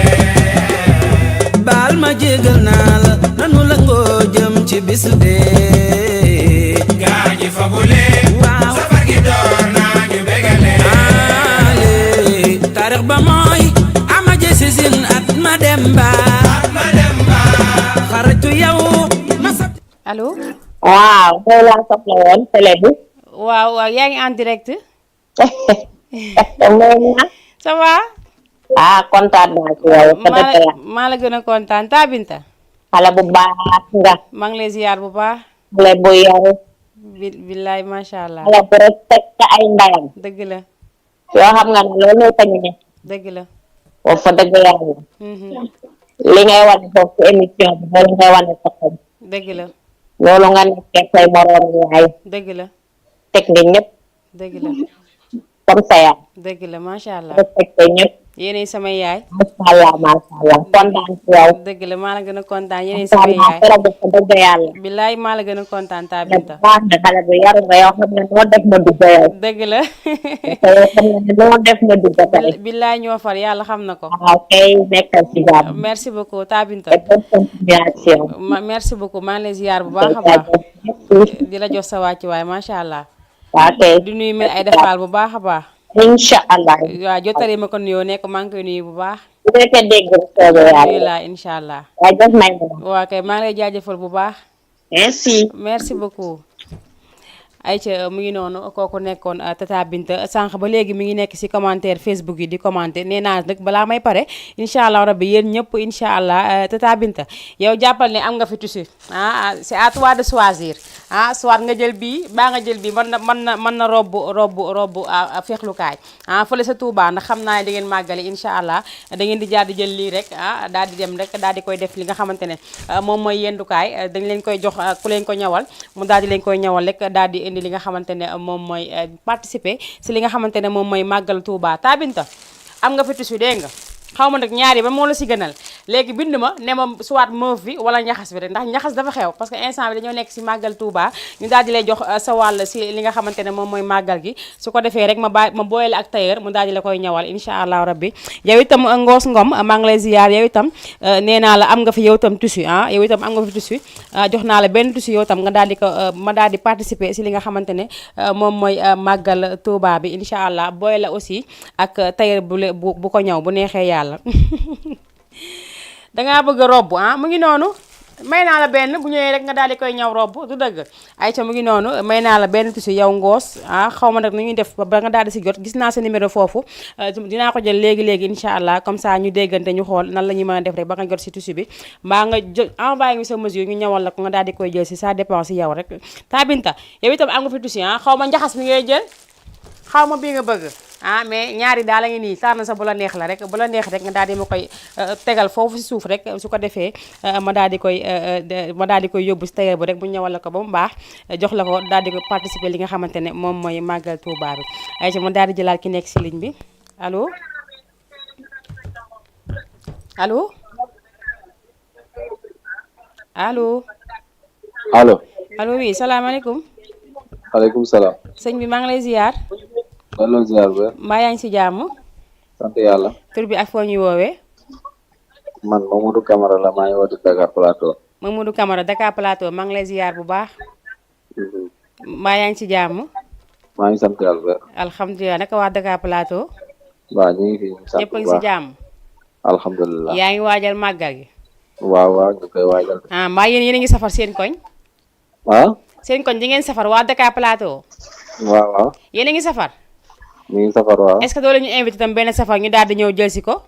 baal ma jégal naa la nanu la ngoo jëm ci bis bee gaañi fobu leen waaw safar gi door naa ñu bégale ale taarix ba mooy ama jesisin at ma dem ba ma dem ba xaratu yow ma sab allo waaw mooy laa soxla woon télé bi waaw waaw yaa ngi en direct mooy na ça va kontaan naa ci yow maa la gën a kontaan Ta Binta xale bu baax nga maa ngi lay ziar bu baax xale bu yaru billaay macha allah xale bu respecté ay ndayam dëgg la yoo xam nga ne loolu tañu ne dëgg la foofu fa dëgg yàlla mhm, li ngay wane foofu ci émission bi loolu ngay wane sa xol dëgg la loolu nga nekkee say moroom yaay dëgg la teg nga ñëpp dëgg la comme ça yaay dëgg la macha allah respecté ñëpp yéenay samay yaay. macha allah kontaan ci yow. dëgg la maa la gën a kontaan yéenay kontaan samay naa yaay. trop wax dëgg yàlla. billaay maa la gën a kontaan taa Binta. baax na xale bu yaru nga yow xam ne noo def ma dugg yow. dëgg la. te yow xam ne noo def ma dugg tey. billaay ñoo far yàlla xam na ko. waaw kay nekkal ci jàmm. merci beaucoup taa Binta. et bonne continuation. merci beaucoup maa ngi lay ziar bu baax a baax. di la jox sa wàcc waay macha allah. waaw kay. di nuyu mel ay defaal bu baax a baax. incha allah. waaw jottali ma ko nuyoo nekk maa ngi koy nuyu bu baax. bu dee ko dégg soobee yàlla. alhamdulilah incha allah. waaye jox nañ ko. waaw kay maa ngi lay jaajëfal bu baax. merci beaucoup. ayca mu ngi noonu kooku nekkoon Tata Binta sànq ba léegi mi ngi nekk si commentaire Facebook yi di commenter nee naa nag balaa may pare incha allah rabbi yéen ñëpp incha allah Tata Binta yow jàppal ne am nga fi tissu c'est à toi de choisir soit nga jël bii baa nga jël bii mën na robbu feexlukaay fële sa Touba ndax xam naa ne da ngeen màggale incha allah da ngeen di jaar di jël lii rek daal di dem rek daal di koy def li nga xamante ne moom mooy yendukaay dañ leen koy jox ku leen ko ñawal mu daal di leen koy ñawal rek daal di indi li nga xamante ne moom mooy participer si li nga xamante ne moom mooy màggal Touba taa Binta am nga fi tissu dégg nga xaw ma nag ñaari ba moo la si gënal léegi bind ma ne ma soit mauve bi wala ñaxas bi rek ndax ñaxas dafa xew parce que instant bi dañoo nekk si màggal Touba ñu daal di lay jox sa wàll si li nga xamante ne moom mooy màggal gi su ko defee rek ma booyale ak tailleur mu daal di la koy ñawal incha allah rabbi yow itam Ngoos Ngom maa ngi lay ziyaar yow itam nee naa la am nga fi yow itam tissu yow itam am nga fi tissu jox naa la benn tissu yow itam nga daal di ko ma daal di participer si li nga xamante ne moom mooy màggal Touba bi incha allah booyale aussi ak tailleur bu ko ñaw bu neexee yàlla dangaa bëgg a robb mu ngi noonu may naa la benn bu ñëwee rek nga daal di koy ñaw robb du dëgg ayca mu ngi noonu may naa la benn tissu yow Ngoos xaw ma nag nu ñuy def ba nga daal di si jot gis naa sa numéro foofu dinaa ko jël léegi incha allah comme ça ñu déggante ñu xool nan la ñuy mën a def rek ba nga jot si tissu bi mbaa nga envoyé ñu sa mesure ñu ñawal la ko nga daal di koy jël si ça dépend si yow rek taa Binta yow itam am nga fi tissu xaw ma njaxas mi ngay jël xaw ma bii nga bëgg mais ñaari daal la ngi nii tànn sa bu la neex la rek bu la neex rek nga daal di ma koy tegal foofu si suuf rek su ko defee ma daal di koy yóbbu si tailleur bu rek bu ñëwal la ko ba mu baax jox la ko daal di ko participer li nga xamante ne moom mooy màggal Touba bi ay ma daal di jëlaat ki nekk si ligne bi allo allo allo allo allo oui salaamaaleykum aleykum salaam sëñ bi maa ngi lay ziar delloo ziar bu mbaa yaa ngi si jàmm sant yàlla tur bi ak foo ñuy woowee man Mamadou Camara la maa ngi woote Dakar Plateau Mamadou Camara Dakar Plateau maa ngi lay ziar bu baax mbaa yaa ngi si jàmm maa ngi sant yàlla bu alhamdulilah naka waa Dakar Plateau waaw ñu ngi fi sant ñëpp a ngi si jàmm alhamdulilah yaa ngi waajal màggal gi waaw ñu koy waajal mbaa yéen a ngi safar seen koñ seen koñ di ngeen safar waa Dakar Plateau waaw yéen a ngi safar ñu ngi safar waaw est-ce que doo la ñu invité tam benn safar ñu daal di ñëw jël si ko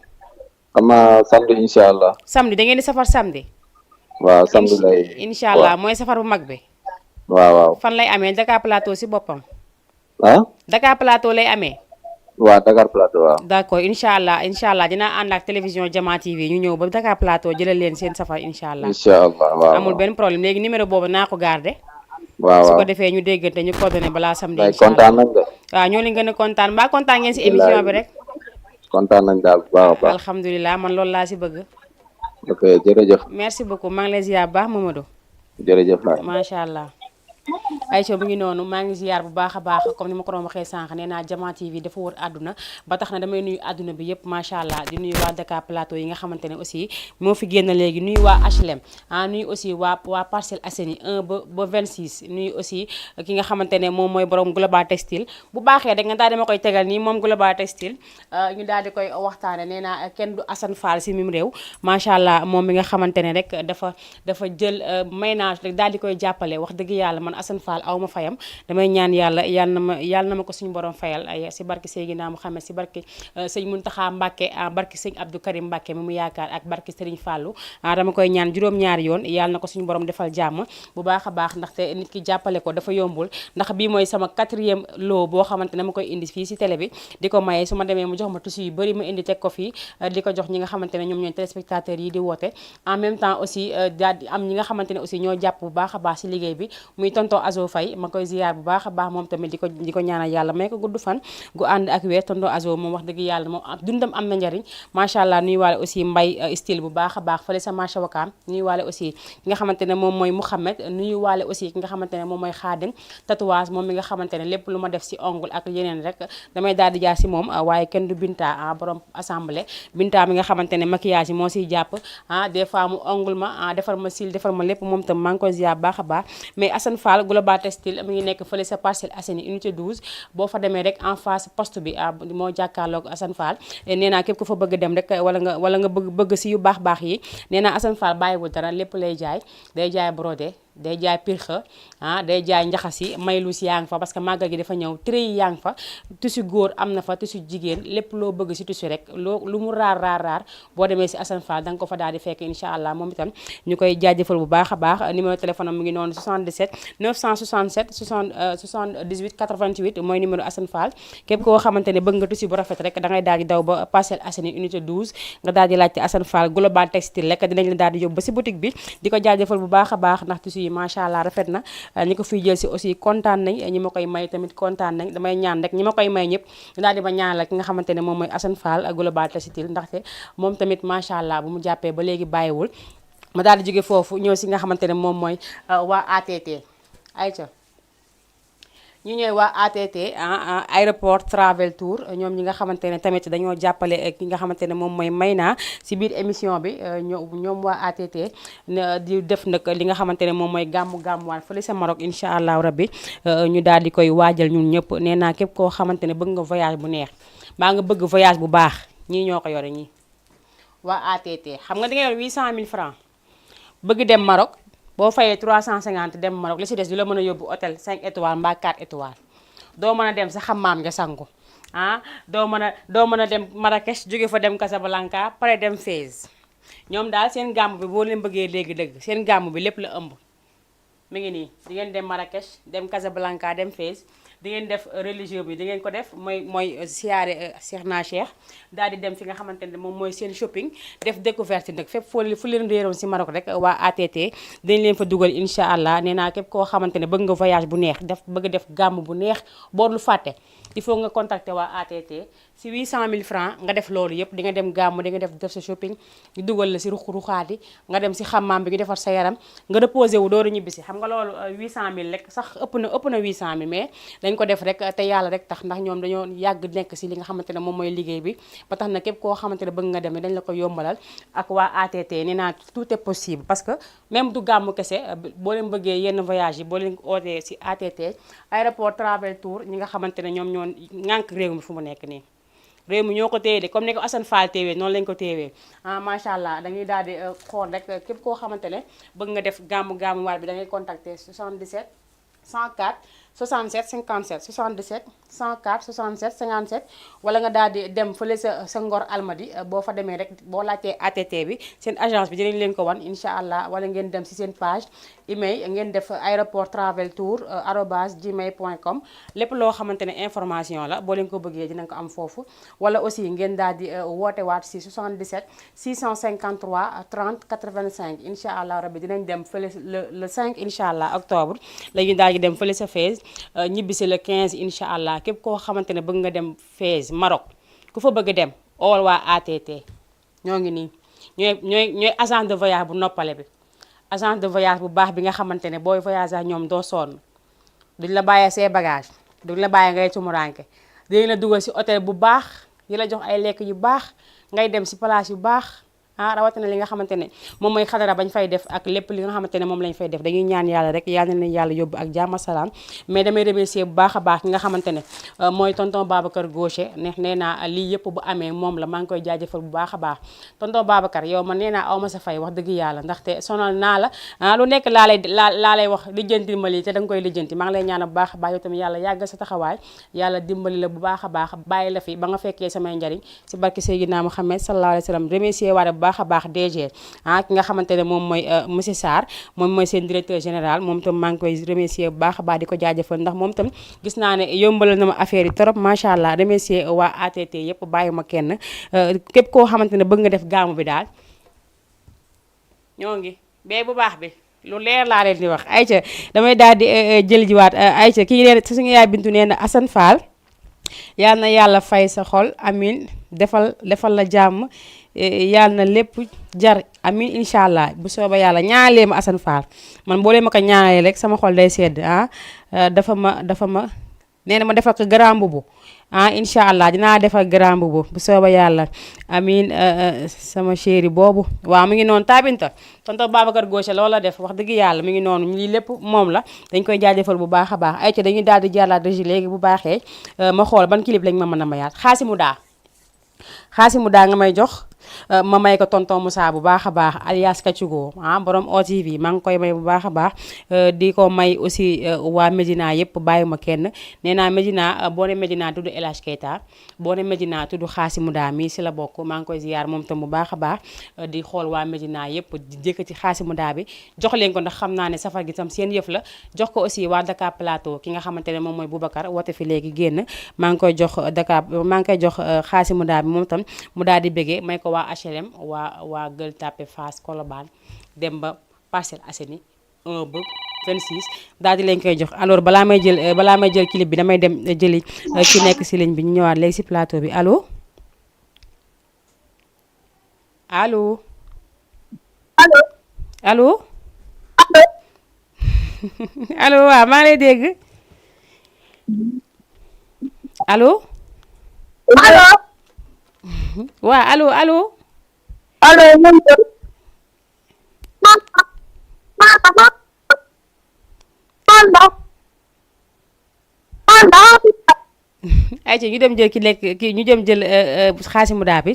xam naa samedi incha allah samedi da ngeen di safar samedi waaw samedi lay incha allah mooy safar bu mag bi waaw fan lay amee Dakar Plateau si boppam Dakar Plateau lay amee waaw Dakar Plateau waaw d'accord incha allah dinaa ànd ak télévision Jama TV ñu ñëw ba Dakar Plateau jëlal leen seen safar incha allah waaw amul benn problème léegi numéro boobu naa ko garder waaw su ko defee ñu déggante ñu coordonné balaa samedi incha allah kontaan nañ de waaw ñoo leen gën a kontaan mbaa kontaan ngeen si émission bi rek kontaan nañ daal bu baax a baax alhamdulilah man loolu laa si bëgg ok jërëjëf merci beaucoup maa ngi lay ziar bu baax Mamadou jërëjëf macha allah Aïcha mu ngi noonu maa ngi ziar bu baax a baax comme ni ma ko doon waxee sànq nee naa Jama TV dafa wër àdduna ba tax na damay nuyu àdduna bi yëpp macha allah di nuyu waa Dakar Plateau yi nga xamante ne aussi moo fi génn léegi nuyu waa HLM nuyu aussi waa Parcelles Assainies 1 ba 26 nuyu aussi ki nga xamante ne moom mooy borom Global Textile bu baaxee rek nga daal di ma koy tegal nii moom Global Textile ñu daal di koy waxtaane nee naa kenn du Assane Fall si mim réew macha allah moom mi nga xamante ne rek dafa jël ménage rek daal di koy jàppale wax dëgg yàlla man Assane Fall aw ma fayam damay ñaan yàlla yàlla na ma ko suñu borom fayal si barke Seydina Muhammad si barke sëñ Muntaxa Mbàkke barke sëñ Abdou Karim Mbàkke mi mu yaakaar ak barke Sëriñ Fàllu dama koy ñaan juróom-ñaari yoon yàlla na ko suñu borom defal jàmm bu baax a baax ndaxte nit ki jàppale ko dafa yombul ndax bii mooy sama 4e lot boo xamante ne ma koy indi fii si télé bi di ko maye su ma demee mu jox ma tissu yu bëri ma indi teg ko fii di ko jox ñi nga xamante ne ñoom ñooy téléspectateurs yi di woote en même temps aussi daal di am ñi nga xamante ne aussi ñoo jàpp bu baax a baax si liggéey bi muy tonton Azo Faye ma koy ziar bu baax a baax moom tamit di ko ñaanal yàlla may ko gudd fan gu ànd ak weer tonton Azo moom wax dëgg yàlla moom dundam am na njariñ macha allah nuy waale aussi mbay style bu baax a baax fële sa marché Wakaam nuy waale aussi ki nga xamante ne moom mooy Mouhamed nuy waale aussi ki nga xamante ne moom mooy Khadim tatouage moom mi nga xamante ne lépp lu ma def si ongle ak yeneen rek damay daal di jaar si moom waaye kenn du Binta borom assemblée Binta mi nga xamante ne maquillage yi moo siy jàpp des fois mu ongle ma defar ma cils defar ma lépp moom tam maa ngi koy ziar baax a baax mais Assane Fall Global Textile mi ngi nekk fële sa Parcelles Assainies unité 12 boo fa demee rek en face poste bi moo jàkkaarloog Assane Fall nee naa képp ku fa bëgg dem rek wala nga bëgg si yu baax yi nee naa Assane Fall bàyyiwul dara lépp lay jaay day jaay brodé day jaay pirxa day jaay njaxasi maylus yaa ngi fa parce que màggal gi dafa ñëw tri yi yaa ngi fa tissu góor am na fa tissu jigéen lépp loo bëgg si tissu rek lu mu raar boo demee si Assane Fall da nga ko fa daal di fekk incha allah moom itam ñu koy jaajëfal bu baax a baax numéro téléphone am mu ngi noonu 77 967 78 88 mooy numéro Assane Fall képp koo xamante ne bëgg nga tissu bu rafet rek da ngay daal di daw ba Parcelles Assainies unité 12 nga daal di laajte Assane Fall Global Textile rek dinañ la daal di yóbbu ba si boutique bi di ko jaajëfal bu baax a baax ndax tissu yi macha allah rafet na ñi ko fiy jël si aussi kontaan nañ ñi ma koy may tamit kontaan nañ damay ñaan rek ñi ma koy may ñëpp daal di ma ñaanal ki nga xamante ne moom mooy Assane Fall Global Textile ndaxte moom tamit macha allah bu mu jàppee ba léegi bàyyiwul ma daal di jóge foofu ñëw si nga xamante ne moom mooy waa ATT ayca ñu ñëw waa ATT aéroport travel tour ñoom ñi nga xamante ne tamit dañoo jàppale ki nga xamante ne moom mooy Mayna si biir émission bi ñoom waa ATT di def nag li nga xamante ne moom mooy gàmmuwaan fële sa Maroc incha allahu rabbi ñu daal di koy waajal ñun ñëpp nee naa képp koo xamante ne bëgg nga voyage bu neex mbaa nga bëgg voyage bu baax ñii ñoo ko yore ñii waa ATT xam nga di nga yor 800 000 francs bëgg dem Maroc boo fayee 350 dem Maroc li si des du la mën a yóbbu hôtel 5 étoiles mbaa 4 étoiles doo mën a dem sa xammaam nga sangu doo mën a dem Marrakech jóge fa dem Casablanca pare dem Fès ñoom daal seen gàmmu bi boo leen bëggee léegi dëgg seen gàmmu bi lépp la ëmb mi ngi nii di ngeen dem Marrakech dem Casablanca dem Fès di ngeen def religieux bi di ngeen ko def mooy siyaare Cheikh na Cheikh daal di dem fi nga xamante ne moom mooy seen shopping def découverte nag fépp fu leen réeroon si Maroc rek waa ATT dañ leen fa dugal incha allah nee naa képp koo xamante ne bëgg nga voyage bu neex bëgg def gàmm bu neex boo lu fàtte il faut nga contacter waa ATT si 800 000 francs nga def loolu yëpp di nga dem gàmm di nga def sa shopping ñu dugal la si ruxaati nga dem si xammaam bi nga defar sa yaram nga reposé wu door a ñibbisi xam nga loolu 800 000 rek sax ëpp na 800 000 mais dañ ko def rek te yàlla rek tax ndax ñoom dañoo yàgg nekk si li nga xamante ne moom mooy liggéey bi ba tax na képp koo xamante ne bëgg nga dem dañ la ko yombalal ak waa ATT nee naa tout est possible parce que même du gàmmu kese boo leen bëggee yenn voyage yi boo leen ootee si ATT aéroport travel tour ñi nga xamante ne ñoom ñoo ŋànk réew mi fu mu nekk nii réew mi ñoo ko téye de comme ni ko Assane Fall téewee noonu lañ ko téewee macha allah dañuy daal di xool rek képp koo xamante ne bëgg nga def gàmmu waar bi da ngay contacter 77 104 67 57 77 104 67 57 wala nga daal di dem fële sa Ngor Almadi boo fa demee rek boo laajtee ATT bi seen agence bi dinañ leen ko wan incha allah wala ngeen dem si seen page email ngeen def aéroport travel tour @gmail.com lépp loo xamante ne information la boo leen ko bëggee dinañ ko am foofu wala aussi ngeen daal di woote waat si 77 653 30 85 incha allah rabbi dinañ dem fële le 5 incha allah octobre léegi daal di dem fële sa Fès ñibbisi le 15 incha allah képp koo xamante ne bëgg nga dem Fès Maroc ku fa bëgg dem ool waa ATT ñoo ngi nii ñooy agence de voyage bu noppale bi agence de voyage bu baax bi nga xamante ne booy voyage ak ñoom doo sonn duñ la bàyyee say bagage duñ la bàyyee ngay tumuranke dañ la dugal si hôtel bu baax yi la jox ay lekk yu baax ngay dem si place yu baax rawatina li nga xamante ne moom mooy xadara bañ fay def ak lépp li nga xamante ne moom lañ fay def dañuy ñaan yàlla rek yal na leen yàlla yóbbu ak jàmm salaam mais damay remercier bu baax a baax ki nga xamante ne mooy tonton Babacar Gaucher nee naa lii yëpp bu amee moom la maa ngi koy jaajëfal bu baax a baax tonton Babacar yow man nee naa aw ma sa fay wax dëgg yàlla ndaxte sonal naa la lu nekk laa lay wax lijjanti ma lii te danga koy lijjanti maa ngi lay ñaan bu baax a baax yow tamit yàlla yàgg sa taxawaay yàlla dimbali la bu baax a baax bàyyi la fi ba nga fekkee samay njariñ si barke Seydina Muhammad sallallahu alayhi wa sallam remercier waare bu baax a baax DG ki nga xamante ne moom mooy monsieur Sarr moom mooy seen directeur général moom tam maa ngi koy remercier bu baax a baax di ko jaajëfal ndax moom tam gis naa ne yombalal na ma affaire yi trop macha allah remercier waa ATT yëpp bàyyi ma kenn képp koo xamante ne bëgg nga def gaamu bi daal ñoo ngi bee bu baax bi lu leer laa leen di wax ayca damay daal di jël jiwaat ayca kii nee suñu yaay Bintu nee na Assane Fall yal na yàlla fay sa xol amin defal la jàmm yal na lépp jar amin incha allah bu sooba yàlla ñaanalee ma Assane Fall man boo leen ma ko ñaanalee rek sama xol day sedd dafa ma nee na ma defal ko grand boubou incha allah dinaa defal grand boubou bu sooba yàlla amin sama chéri boobu waaw mi ngi noonu tabinta tonton Babacar Gauche loola def wax dëgg yàlla mi ngi noonu lii lépp moom la dañ koy jaajëfal bu baax a baax ay ca dañuy daal di jàllaat régi léegi bu baaxee ma xool ban clip lañ ma mën a mayaat xaasimu daa nga may jox ma may ko tonton Moussa bu baax a baax alias Kachugo borom OTV maa ngi koy may bu baax a baax di ko may aussi waa Medina yëpp bàyyi ma kenn nee naa Medina boo ne Medina tudd El Hadj Keita boo ne Medina tudd Xaasimu daa mii si la bokk maa ngi koy ziyaar moom tam bu baax a baax di xool waa Medina yëpp di jëkkati Xaasimu daa bi jox leen ko ndax xam naa ne safar gi tam seen yëf la jox ko aussi waa Dakar Plateau ki nga xamante ne moom mooy Boubacar woote fi léegi génn maa ngi koy jox Xaasimu daa bi moom tam mu daal di bëggee may ko waa HLM waa Gueule Tapée Fass Colobane dem ba Parcelles Assainies 1 ba 26 daal di leen koy jox alors balaa may jël clip bi damay dem jëli ki nekk si ligne bi ñu ñëwaat léegi si plateau bi allo waaw maa ngi lay dégg allo waaw allo ayca ñu dem jël ñu dem jël Xaasimu daa bi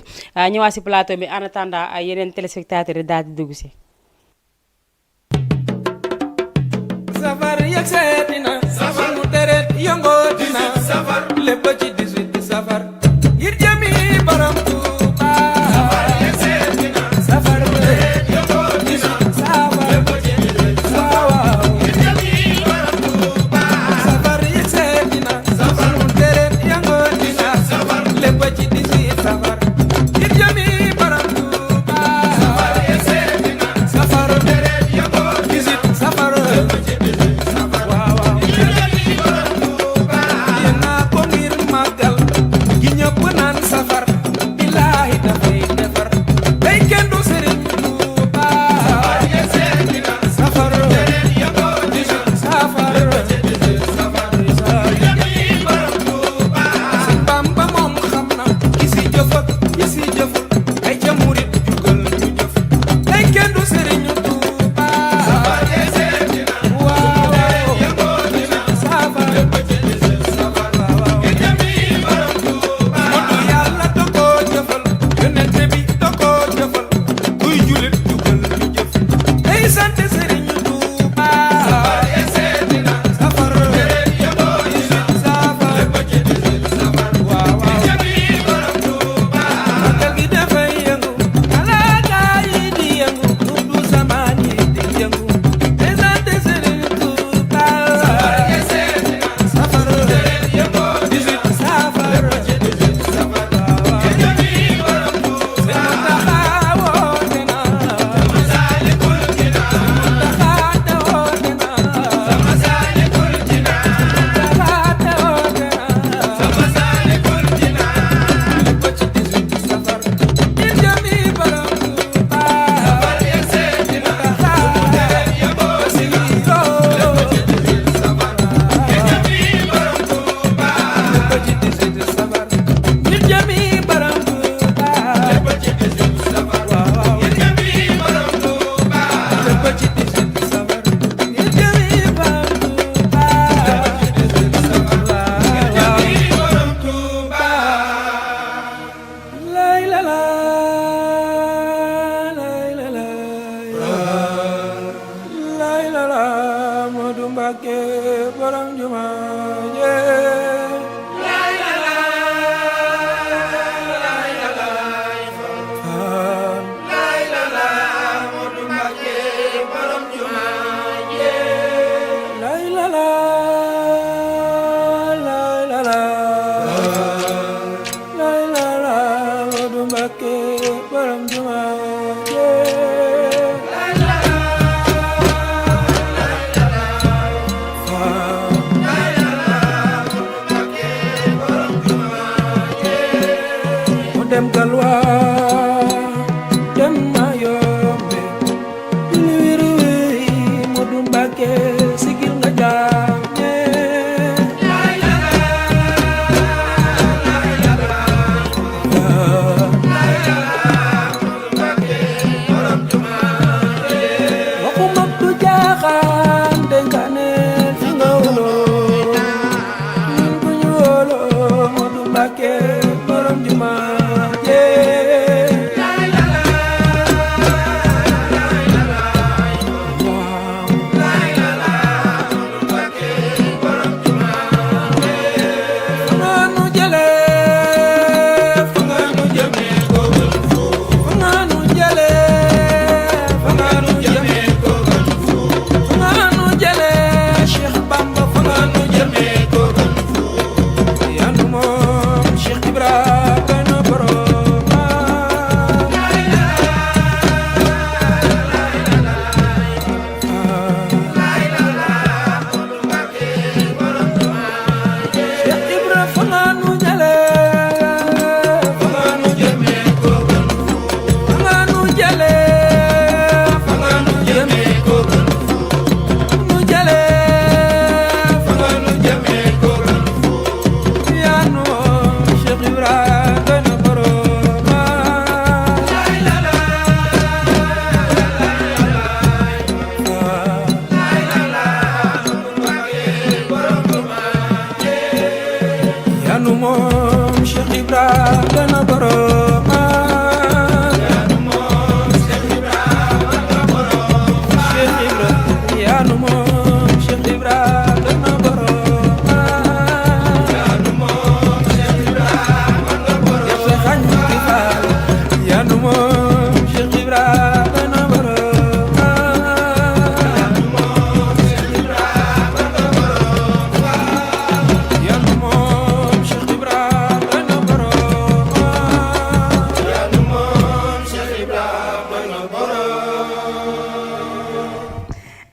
ñëwaat si plateau bi en attendant yeneen téléspectateurs yi daal di dugg si safar yegg seetina safar mu deret yëngoo dina safar lépp ci 18 safar ngir jëmi borom Tuuba safar yegg seetina safar mu deret yëngoo dina safar lépp ci 18 safar ngir jëmi borom Tuuba safar yegg seetina safar mu deret yëngoo dina safar lépp ci 18 safar ngir jëmi borom Tuuba safar yegg seetina safar mu deret yëngoo dina safar lépp ci safar billahi dafay defar day kenn du Sëriñ Tuuba safar ya seetina safar deret ya ko di safar safar yi borom Tuuba Sëñ Bamba moom xam na ki si jëf ak ki si jëful ay ca murit jugal ñu jëf day kenn du Sëriñ Tuuba safar ya seetina waaw ya ko di safar safar waaw sant Sëriñ Tuuba safar ya seetina safar deret ya ko di safar lépp ci safar waaw jami borom Tuuba magal gi dafay yëngu alaaka yi di yëngu du samaan yi di yëngu te sant Sëriñ Tuuba safar ya seetina safar deret ya ko di safar lépp ci safar waaw jami borom Tuuba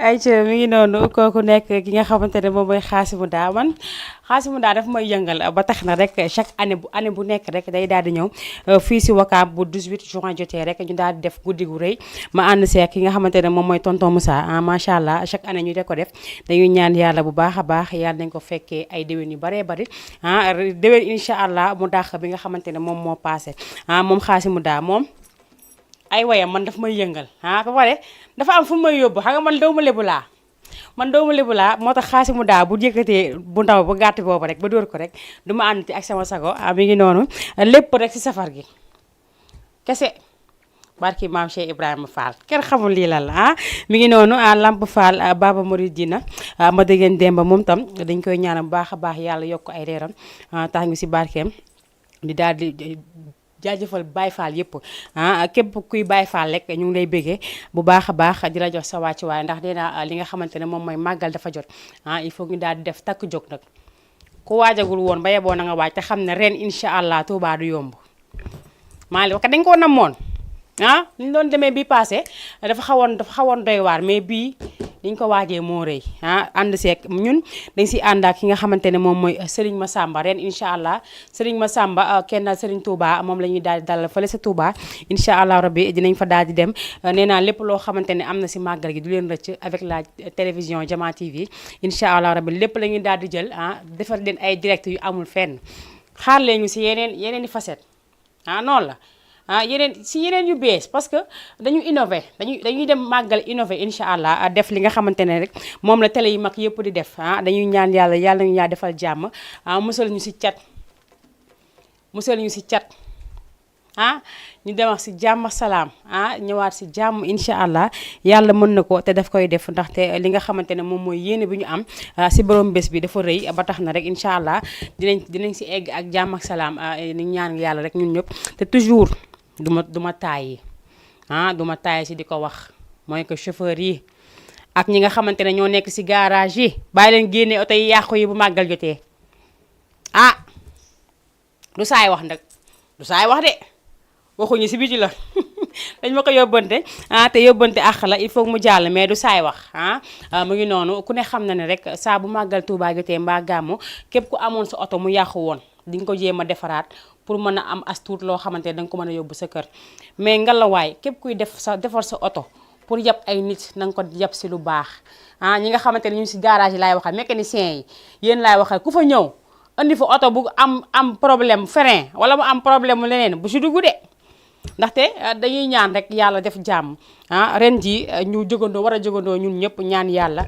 ayca mi ngi noonu kooku nekk ki nga xamante ne moom mooy Xaasimu Daa man Xaasimu Daa daf may yëngal ba tax na rek chaque année bu nekk rek day daal di ñëw fii si Wakaam bu 18 juin jotee rek ñu daal di def guddi gu rëy ma ànd see ki nga xamante ne moom mooy tonton Moussa macha allah chaque année ñu de ko def dañuy ñaan yàlla bu baax a baax yàlla nañ ko fekkee ay déwén yu baree bari déwén incha allah mu dàq bi nga xamante ne moom moo passé moom Xaasimu Daa moom ay wayam man daf may yëngal ba pare dafa am fu may yóbbu xam nga man doomu lebu laa moo tax Xaasimu Daa bu yëkkatee bu ndaw bu gàtt boobu rek ba dóor ko rek du ma ànd ak sama sago mi ngi noonu lépp rek si safar gi kese barki maam Cheikh Ibrahima Fall kenn xamul lii lan la mi ngi noonu Lamp Fall Baba Mouridina ma déggeen Demba moom tam dañ koy ñaanal bu baax a baax yàlla yokk ay reeram tax ngi si barkeem di daal di jaajëfal Baye Fall yëpp képp kuy Baye Fall rek ñu ngi lay béggee bu baax a baax di la jox sa wàcc waaye ndax dee naa li nga xamante ne moom mooy màggal dafa jot il faut ñu daal di def takk jóg nag ku waajagul woon ba yeboo na nga waaj te xam ne ren incha allah Touba du yomb maa li wax dañ koo namoon li ñu doon demee bii passé dafa xawoon doy waar mais bii liñ ko waajee moo rëy ànd seek ñun dañ si ànd ak ki nga xamante ne moom mooy Serigne Massamba ren incha allah Serigne Massamba kenn Serigne Touba moom la ñuy daal di dalal fële sa Touba incha allah rabbi dinañ fa daal di dem nee naa lépp loo xamante ne am na si màggal gi du leen rëcc avec la télévision Jama TV incha allah rabbi lépp la ñuy daal di jël defar leen ay direct yu amul fenn xaar leen ñu si yeneen i facette noonu la yeneen yu bees parce que dañu innové dañuy dem màggal innové incha allah def li nga xamante ne rek moom la télé yi mag yëpp di def dañuy ñaan yàlla nañu yaa defal jàmm musal ñu si cat ñu dem si jàmm salaam ñëwaat si jàmm incha allah yàlla mën na ko te daf koy def ndaxte li nga xamante ne moom mooy yéene bi ñu am si borom bés bi dafa rëy ba tax na rek incha allah dinañ si egg ak jàmm ak salaam ni ñaan yàlla rek ñun ñëpp te toujours duma tàyyi duma tàyyi si di ko wax mooy que chauffeur yi ak ñi nga xamante ne ñoo nekk si garage yi bàyyi leen génne oto yi yàqu yi bu màggal jotee du saay wax nag du saay wax de waxuñu si biti la dañ ma ko yóbbante te yóbbante àq la il faut mu jàll mais du saay wax mu ngi noonu ku ne xam na ne rek saa bu màggal Touba jotee mbaa gàmmu képp ku amoon sa oto mu yàqu woon di nga ko jéem a defaraat pour mën a am as tuut loo xamante ne danga ko mën a yóbbu sa kër mais ngalawaay képp kuy defar sa oto pour yab ay nit na nga ko yab si lu baax ñi nga xamante ne ñu si garage yi laay waxal mécanicien yi yéen laay waxal ku fa ñëw andi fa oto bu am problème frein wala mu am problème mu leneen bu si dugg de ndaxte dañuy ñaan rek yàlla def jàmm ren ji ñu war a jógandoo ñun ñëpp ñaan yàlla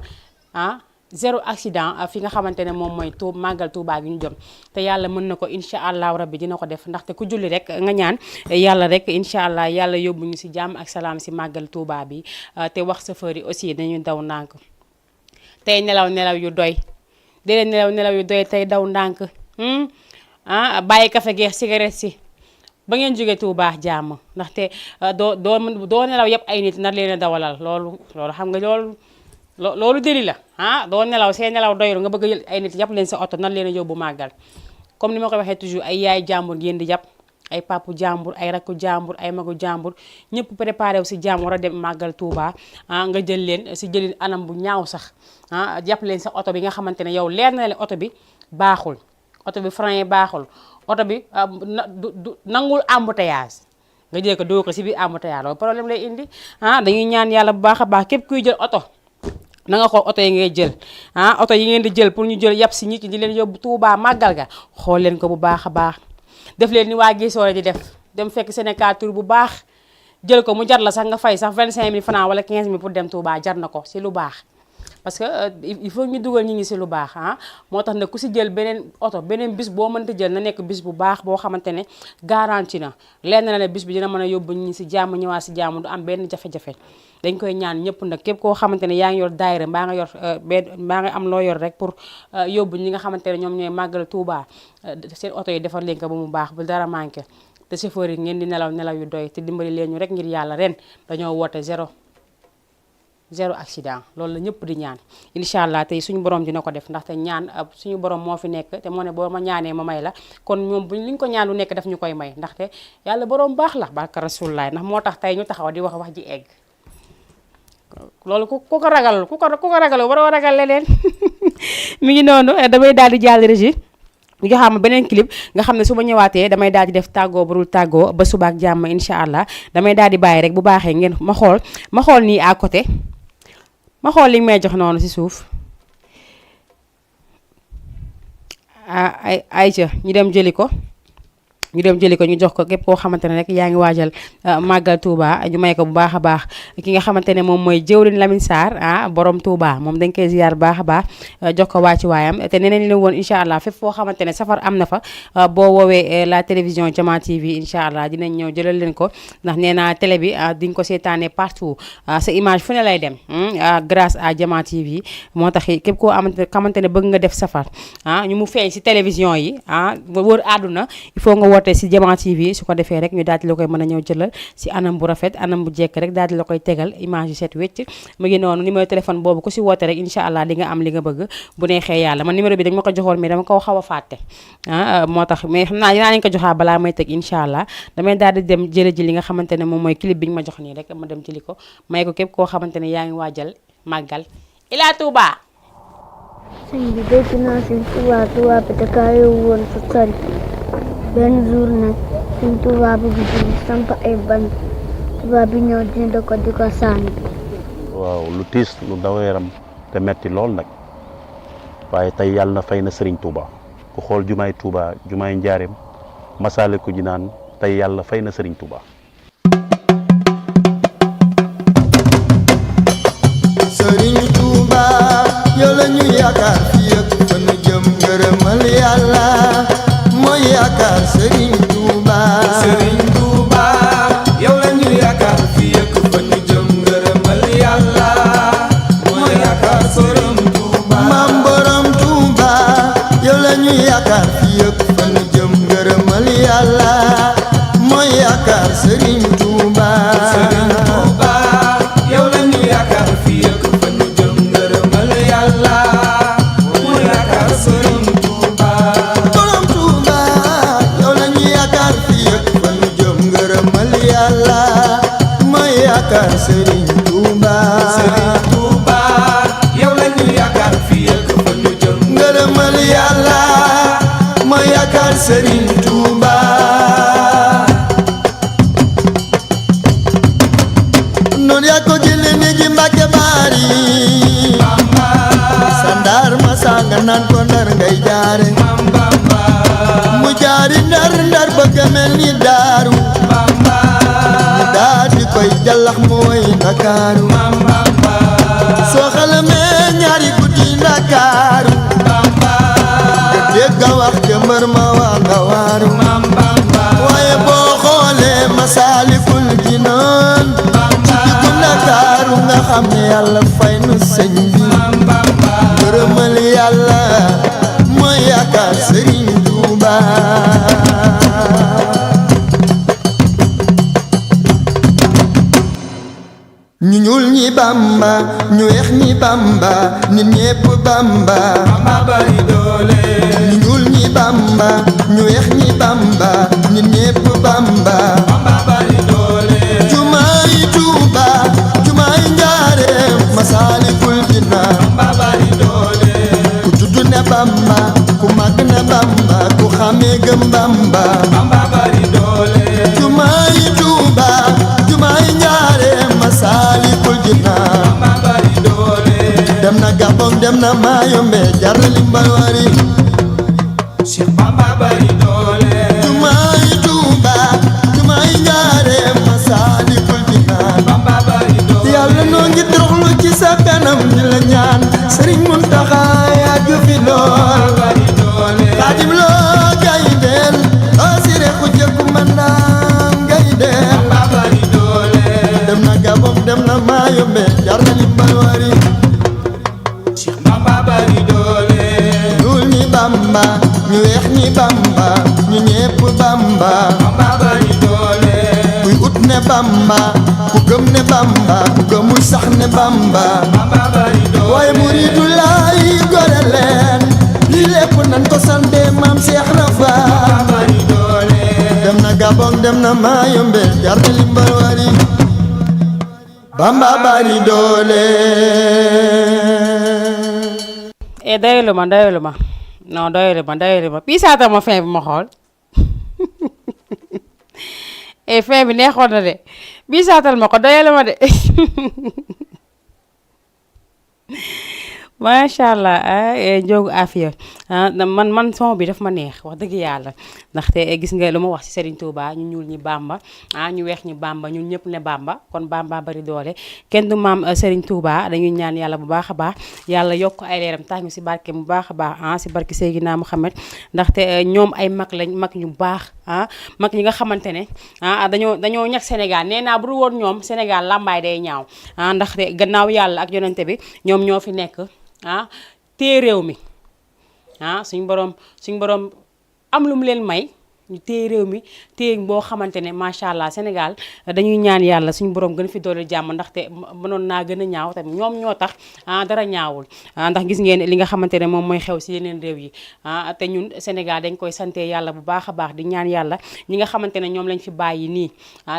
zéro accident fi nga xamante ne moom mooy màggal Touba gi ñu jëm te yàlla mën na ko incha allahu rabbi dina ko def ndaxte ku julli rek nga ñaan yàlla rek incha allah yàlla yóbbu ñu si jàmm ak salaam si màggal Touba bi te wax chauffeur yi aussi dañuy daw ndànk tey nelaw yu doy dee nelaw yu doy tey daw ndànk bàyyi café geex cigarette si ba ngeen jógee Touba jàmm ndaxte doo nelaw yëpp ay nit nar leen a dawalal loolu xam nga loolu deli la doo nelaw see nelaw doyul nga bëgg a jël ay nit yàpp leen sa oto nan leen a yóbbu màggal comme ni ma ko waxee toujours ay yaay jàmbur ngeen di yàpp ay papu jàmbur ay rakku jàmbur ay magu jàmbur ñëpp préparé wu si jàmm war a dem màggal Touba nga jël leen si jëlin anam bu ñaaw sax jàpp leen sa oto bi nga xamante ne yow leer na leen oto bi baaxul oto bi frein baaxul oto bi nangul embouteillage nga jël ko doo ko si biir embouteillage loolu problème lay indi dañuy ñaan yàlla bu baax a baax képp kuy jël oto na nga xool oto yi ngay jël oto yi ngeen di jël pour ñu jël yàpp si nit ñi di leen yóbbu Touba màggal ga xool leen ko bu baax a baax def leen ni waa Gisoore di def dem fekk Sénégal tour bu baax jël ko mu jar la sax nga fay sax 25000 francs wala 15000 pour dem Touba jar na ko si lu baax parce que il faut ñu dugal ñi ngi si lu baax moo tax nag ku si jël beneen oto beneen bis boo mënta jël na nekk bis bu baax boo xamante ne garanti na leen na ne bis bi dina mën a yóbbu ñi si jàmm ñëwaat si jàmm du am benn jafe-jafe dañ koy ñaan ñëpp nag képp koo xamante ne yaa ngi yor daayira mbaa nga am loo yor rek pour yóbbu ñi nga xamante ne ñoom ñooy màggal Touba seen oto yi defar leen ko ba mu baax bu dara manqué te chauffeur yi ngeen di nelaw yu doy te dimbali leen ñu rek ngir yàlla ren dañoo woote zéro accident loolu la ñëpp di ñaan incha allah tey suñu borom dina ko def ndaxte ñaan suñu borom moo fi nekk te moo ne boo ma ñaanee ma may la kon ñoom buñ liñ ko ñaan lu nekk daf ñu koy may ndaxte yàlla borom baax la barka rasulullah ndax moo tax tey ñu taxaw di wax ji egg loolu ku ko ragal ku ko ragal waroo ragal leneen mi ngi noonu damay daal di jàll régie ñu joxaat ma beneen clip nga xam ne su ma ñëwaatee damay daal di def tàggoo barul tàggoo ba suba ak jàmm incha allah damay daal di bàyyi rek bu baaxee ngeen ma xool nii à côté ma xool li may jox noonu si suuf ay ca ñu dem jëli ko ñu jox ko képp koo xamante ne rek yaa ngi waajal màggal Touba ñu may ko bu baax a baax ki nga xamante ne moom mooy jëwriñ Lamine Sarr borom Touba moom dañ koy ziar bu baax a baax jox ko waa ci waayam te neneen leen woon incha allah fépp foo xamante ne safar am na fa boo woowee la télévision Jama TV incha allah dinañ ñëw jëlal leen ko ndax nee naa télé bi di nga ko seetaane partout sa image fu ne lay dem grâce à Jama TV moo tax képp koo xamante ne bëgg nga def safar ñu mu feeñ si télévision yi wër àdduna il faut nga woote si Jama TV su ko defee rek ñu daal di la koy mën a ñëw jëlal si anam bu rafet anam bu jekk rek daal di la koy tegal image yu set wecc mu ngi noonu numéro téléphone boobu ku si woote rek incha allah di nga am li nga bëgg bu neexee yàlla man numéro bi dañ ma ko joxoon mais dama ko xaw a fàtte moo tax mais xam naa dinaa leen ko joxaa balaa may teg incha allah damay daal di dem jële ji li nga xamante ne moom mooy clip bi ñu ma jox nii rek ma dem jëli ko may ko képp koo xamante ne yaa ngi waajal màggal Ila Touba. sëñ bi dégg naa sëñ Touba bi da kaa yóbbu woon fa sori benn jour nag sëñ Touba bu julli samp ay bant Touba bi ñëw dina ko di ko sànni. waaw lu tiis lu daw yaram te metti lool nag waaye tey yàlla na fay na Serigne Touba ku xool jumaay Touba jumaay Njaareem Masaalikul Jinaan tey yàlla fay na Serigne Touba. Serigne Touba yow la ñu yaakaar fii ak fa nu jëm ngërëmal yàlla mooy yaakaar Serigne Touba. Serigne Touba yow la ñu yaakaar fii ak fa ñu jëm ngërëmal yàlla mooy yaakaar Serigne Touba. Maam Borom Touba yow la ñu yaakaar fii ak fa nu jëm ngërëmal yàlla mooy yaakaar Serigne Touba. Serigne Touba yow la ñu yaakaar fii ak fa ñu jëm ngërëmal yàlla mooy yaakaar Serigne Touba. Borom Touba yow la ñu yaakaar fii ak fa nu jëm ngërëmal yàlla mooy yaakaar Serigne Touba. Serigne Touba yow la ñu yaakaar fii ak fa ñu jëm ngërëmal yàlla mooy yaakaar Serigne Touba. noonu yaa ko jëlee néegi Mbàkke Baari sandar ma sanga naan ko ndar ngay jaare mu jaari ndar ndar bëgg mel ni daaru mu daal di koy jallax mu woy Ndakaaru soo xalamee ñaari guddi Ndakaaru nga dégg wax ca mbër ma waa nga waaru waaye boo xoolee Masaalikul Jinaan Ndakaaru nga xam ne yàlla fay nu sëñ bi ngërëmal yàlla mooy yaakaar Serigne Touba. ñu ñuul ñi Bamba ñu weex ñi Bamba nit ñépp Bamba bari doole. ñu ñuul ñi Bamba ñu weex ñi Bamba nit ñépp Bamba bari doole. jumaay Touba jumaay Njaareem Masaalikul Jinaan bari doole. ku juddu ne Bamba ku màgg ne Bamba ku xamee gëm Bamba bari doole. jumaay Touba jumaay Njaareem Masaalikul Jinaan bari doole. dem na Gabon dem na Mayombe jar na limbal wari Cheikh Bamba bari doole. jumaay Touba jumaay Njaareem Masaalikul Jinaan bari doole. yàlla noo ngi toroxlu ci sa kanam di la ñaan Serigne Mountakha yàgg fi lool bari doole. Xaadim loo gayndeel asire ku jëkku mandaam gayndeel bari doole. dem na Gabon dem na Mayombe jar na limbal wari Cheikh Bamba bari doole. ñuul ñi Bamba ñu weex ñi Bamba ñu ñépp Bamba bari doole. kuy ut ne Bamba ku gëm ne Bamba ku gëmul sax ne Bamba bari doole. waaye muridu laay gore leen lii lépp nan ko sante maam Cheikh Rafa bari doole. dem na Gabon dem na Mayombe jar na limbal wari Bamba bari doole. doylu ma non doylu ma piisaatal ma fin bi ma xool fin bi neexoon na de piisaatal ma ko doylu ma de macha allah Ndiogou Afia man son bi daf ma neex wax dëgg yàlla ndaxte gis nga lu ma wax ci Serigne Touba ñu ñuul ñi Bamba ñu weex ñi Bamba ñun ñëpp ne Bamba kon Bamba bari doole kenn du maam Serigne Touba dañuy ñaan yàlla bu baax a baax yàlla yokk ay leeram tax ñu ci barke bu baax a baax ci barke Seydina Muhammad ndaxte ñoom ay mag lañ mag ñu baax mag ñi nga xamante ne dañoo ñag Sénégal nee naa bu dul woon ñoom Sénégal làmbaay day ñaaw ndaxte gannaaw yàlla ak yonente bi ñoom ñoo fi nekk téye réew mi suñ borom am lu mu leen may ñu téye réew mi téye boo xamante ne macha allah Sénégal dañuy ñaan yàlla suñu borom gën fi doole jàmm ndaxte mënoon naa gën a ñaaw tamit ñoom ñoo tax dara ñaawul ndax gis ngeen li nga xamante ne moom mooy xew si yeneen réew yi te ñun Sénégal dañ koy sante yàlla bu baax a baax di ñaan yàlla ñi nga xamante ne ñoom lañ fi bàyyi nii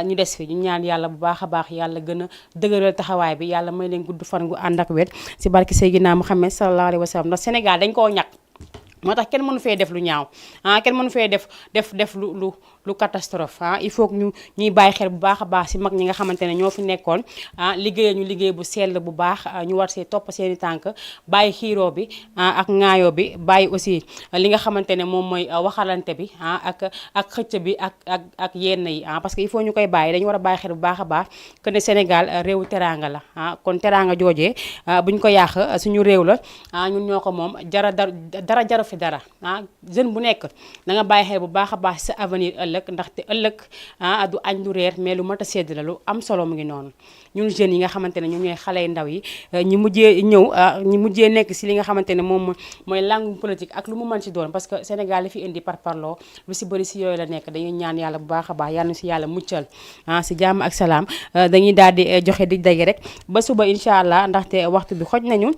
ñu des fi ñu ñaan yàlla bu baax a baax yàlla gën a dëgëral taxawaay bi yàlla may leen gudd fan gu ànd ak wet si barki Seydina Muhammad sallallahu alayhi wa sallam ndax Sénégal dañ koo ñàkk moo tax kenn mënu fee def lu ñaaw kenn mënu fee def lu catastrophe il faut que ñuy bàyyi xel bu baax a baax si mag ñi nga xamante ne ñoo fi nekkoon liggéey bu sell bu baax ñu war see topp seeni tànk bàyyi xiiroo bi ak ŋaayoo bi bàyyi aussi li nga xamante ne moom mooy waxalante bi ak xëcc bi ak yenn yi parce que il faut ñu koy bàyyi dañu war a bàyyi xel bu baax a baax que ne Sénégal réewu teraanga la kon teraanga joojee buñ ko yàq suñu réew la ñun ñoo ko moom dara jaru fi dara jeune bu nekk da nga bàyyi xel bu baax a baax sa avenir ëllëg ndaxte ëllëg du añ du reer mais lu mat a sedd la lu am solo mu ngi noonu ñun jeunes yi nga xamante ne ñoom ñooy xale yu ndaw yi ñi mujjee nekk si li nga xamante ne moom mooy langue politique ak lu mu mën si doon parce que Sénégal li fi indi par parloo lu si bëri si yooyu la nekk dañuy ñaan yàlla bu baax a baax yàlla na si yàlla muccal si jàmm ak salaam dañuy daal di joxe di dage rek ba suba incha allah ndaxte waxtu bi xoj nañu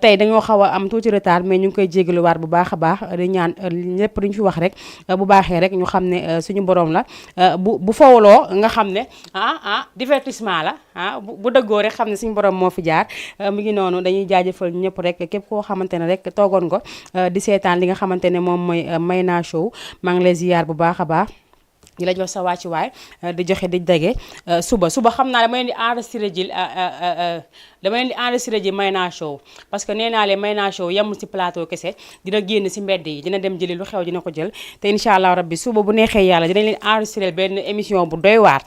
tey dañoo xaw a am tuuti retard mais ñu ngi koy jégaluwaat bu baax a baax di ñaan lépp lu ñu fi wax rek bu baaxee rek ñu xam ne suñu borom la bu fawloo nga xam ne divertissement la bu dëggoo rek xam ne suñu borom moo fi jaar mi ngi noonu dañuy jaajëfal ñëpp rek képp koo xamante ne rek toogoon ko di seetaan li nga xamante ne moom mooy Mayna Show maa ngi lay ziyaar bu baax a baax di la jox sa wàccuwaay di joxe di dage suba xam naa dama leen di enregistré ji Mayna Show parce que nee naa leen Mayna Show yemul si plateau kese dina génn si mbedd yi dina dem jëli lu xew dina ko jël te incha allah rabbi suba bu neexee yàlla dinañ leen enregistré benn émission bu doy waar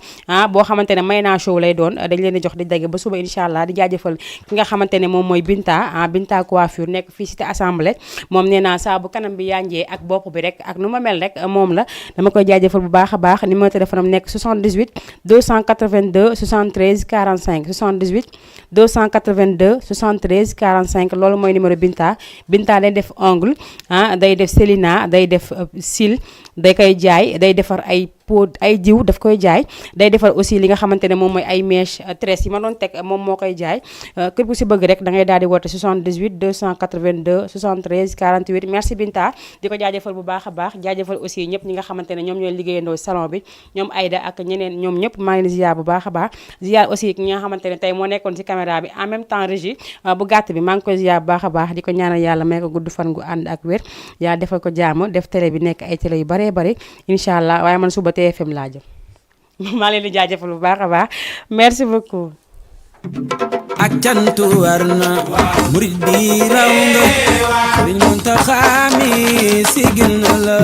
boo xamante ne Mayna Show lay doon dañ leen di jox di dage ba suba incha allah di jaajëfal ki nga xamante ne moom mooy Binta coiffure nekk fii cité assemblée moom nee naa saa bu kanam bi yanjee ak bopp bi rek ak nu ma mel rek moom la dama koy jaajëfal bu baax a baax numéro téléphone am nekk 78 282 73 45 78 282 73 45 loolu mooy numéro Binta day def ongle day def Célina day def cils day koy jaay day defar ay pot ay jiw daf koy jaay day defar aussi li nga xamante ne moom mooy ay mèche tresse yi ma doon teg moom moo koy jaay képp ku si bëgg rek da ngay daal di woote 78 282 73 48 merci Binta di ko jaajëfal bu baax a baax jaajëfal aussi ñëpp ñi nga xamante ne ñoom ñooy liggéeyandoo salon bi ñoom Aïda ak ñeneen ñoom ñëpp maa ngi leen ziar bu baax a baax ziar aussi ñi nga xamante ne tey moo nekkoon si caméra bi en même temps régie bu gàtt bi maa ngi koy ziar bu baax a baax di ko ñaanal yàlla may ko gudd fan gu ànd ak wér yaa defal ko jàmm def télé bi nekk ay télé yu baree bari incha allah waaye man suba TFM laa jëm maa leen di jaajëfal bu baax a baax merci beaucoup. ak cantu war na murid bi raw nga Sëriñ Muntaxa mi sigil na la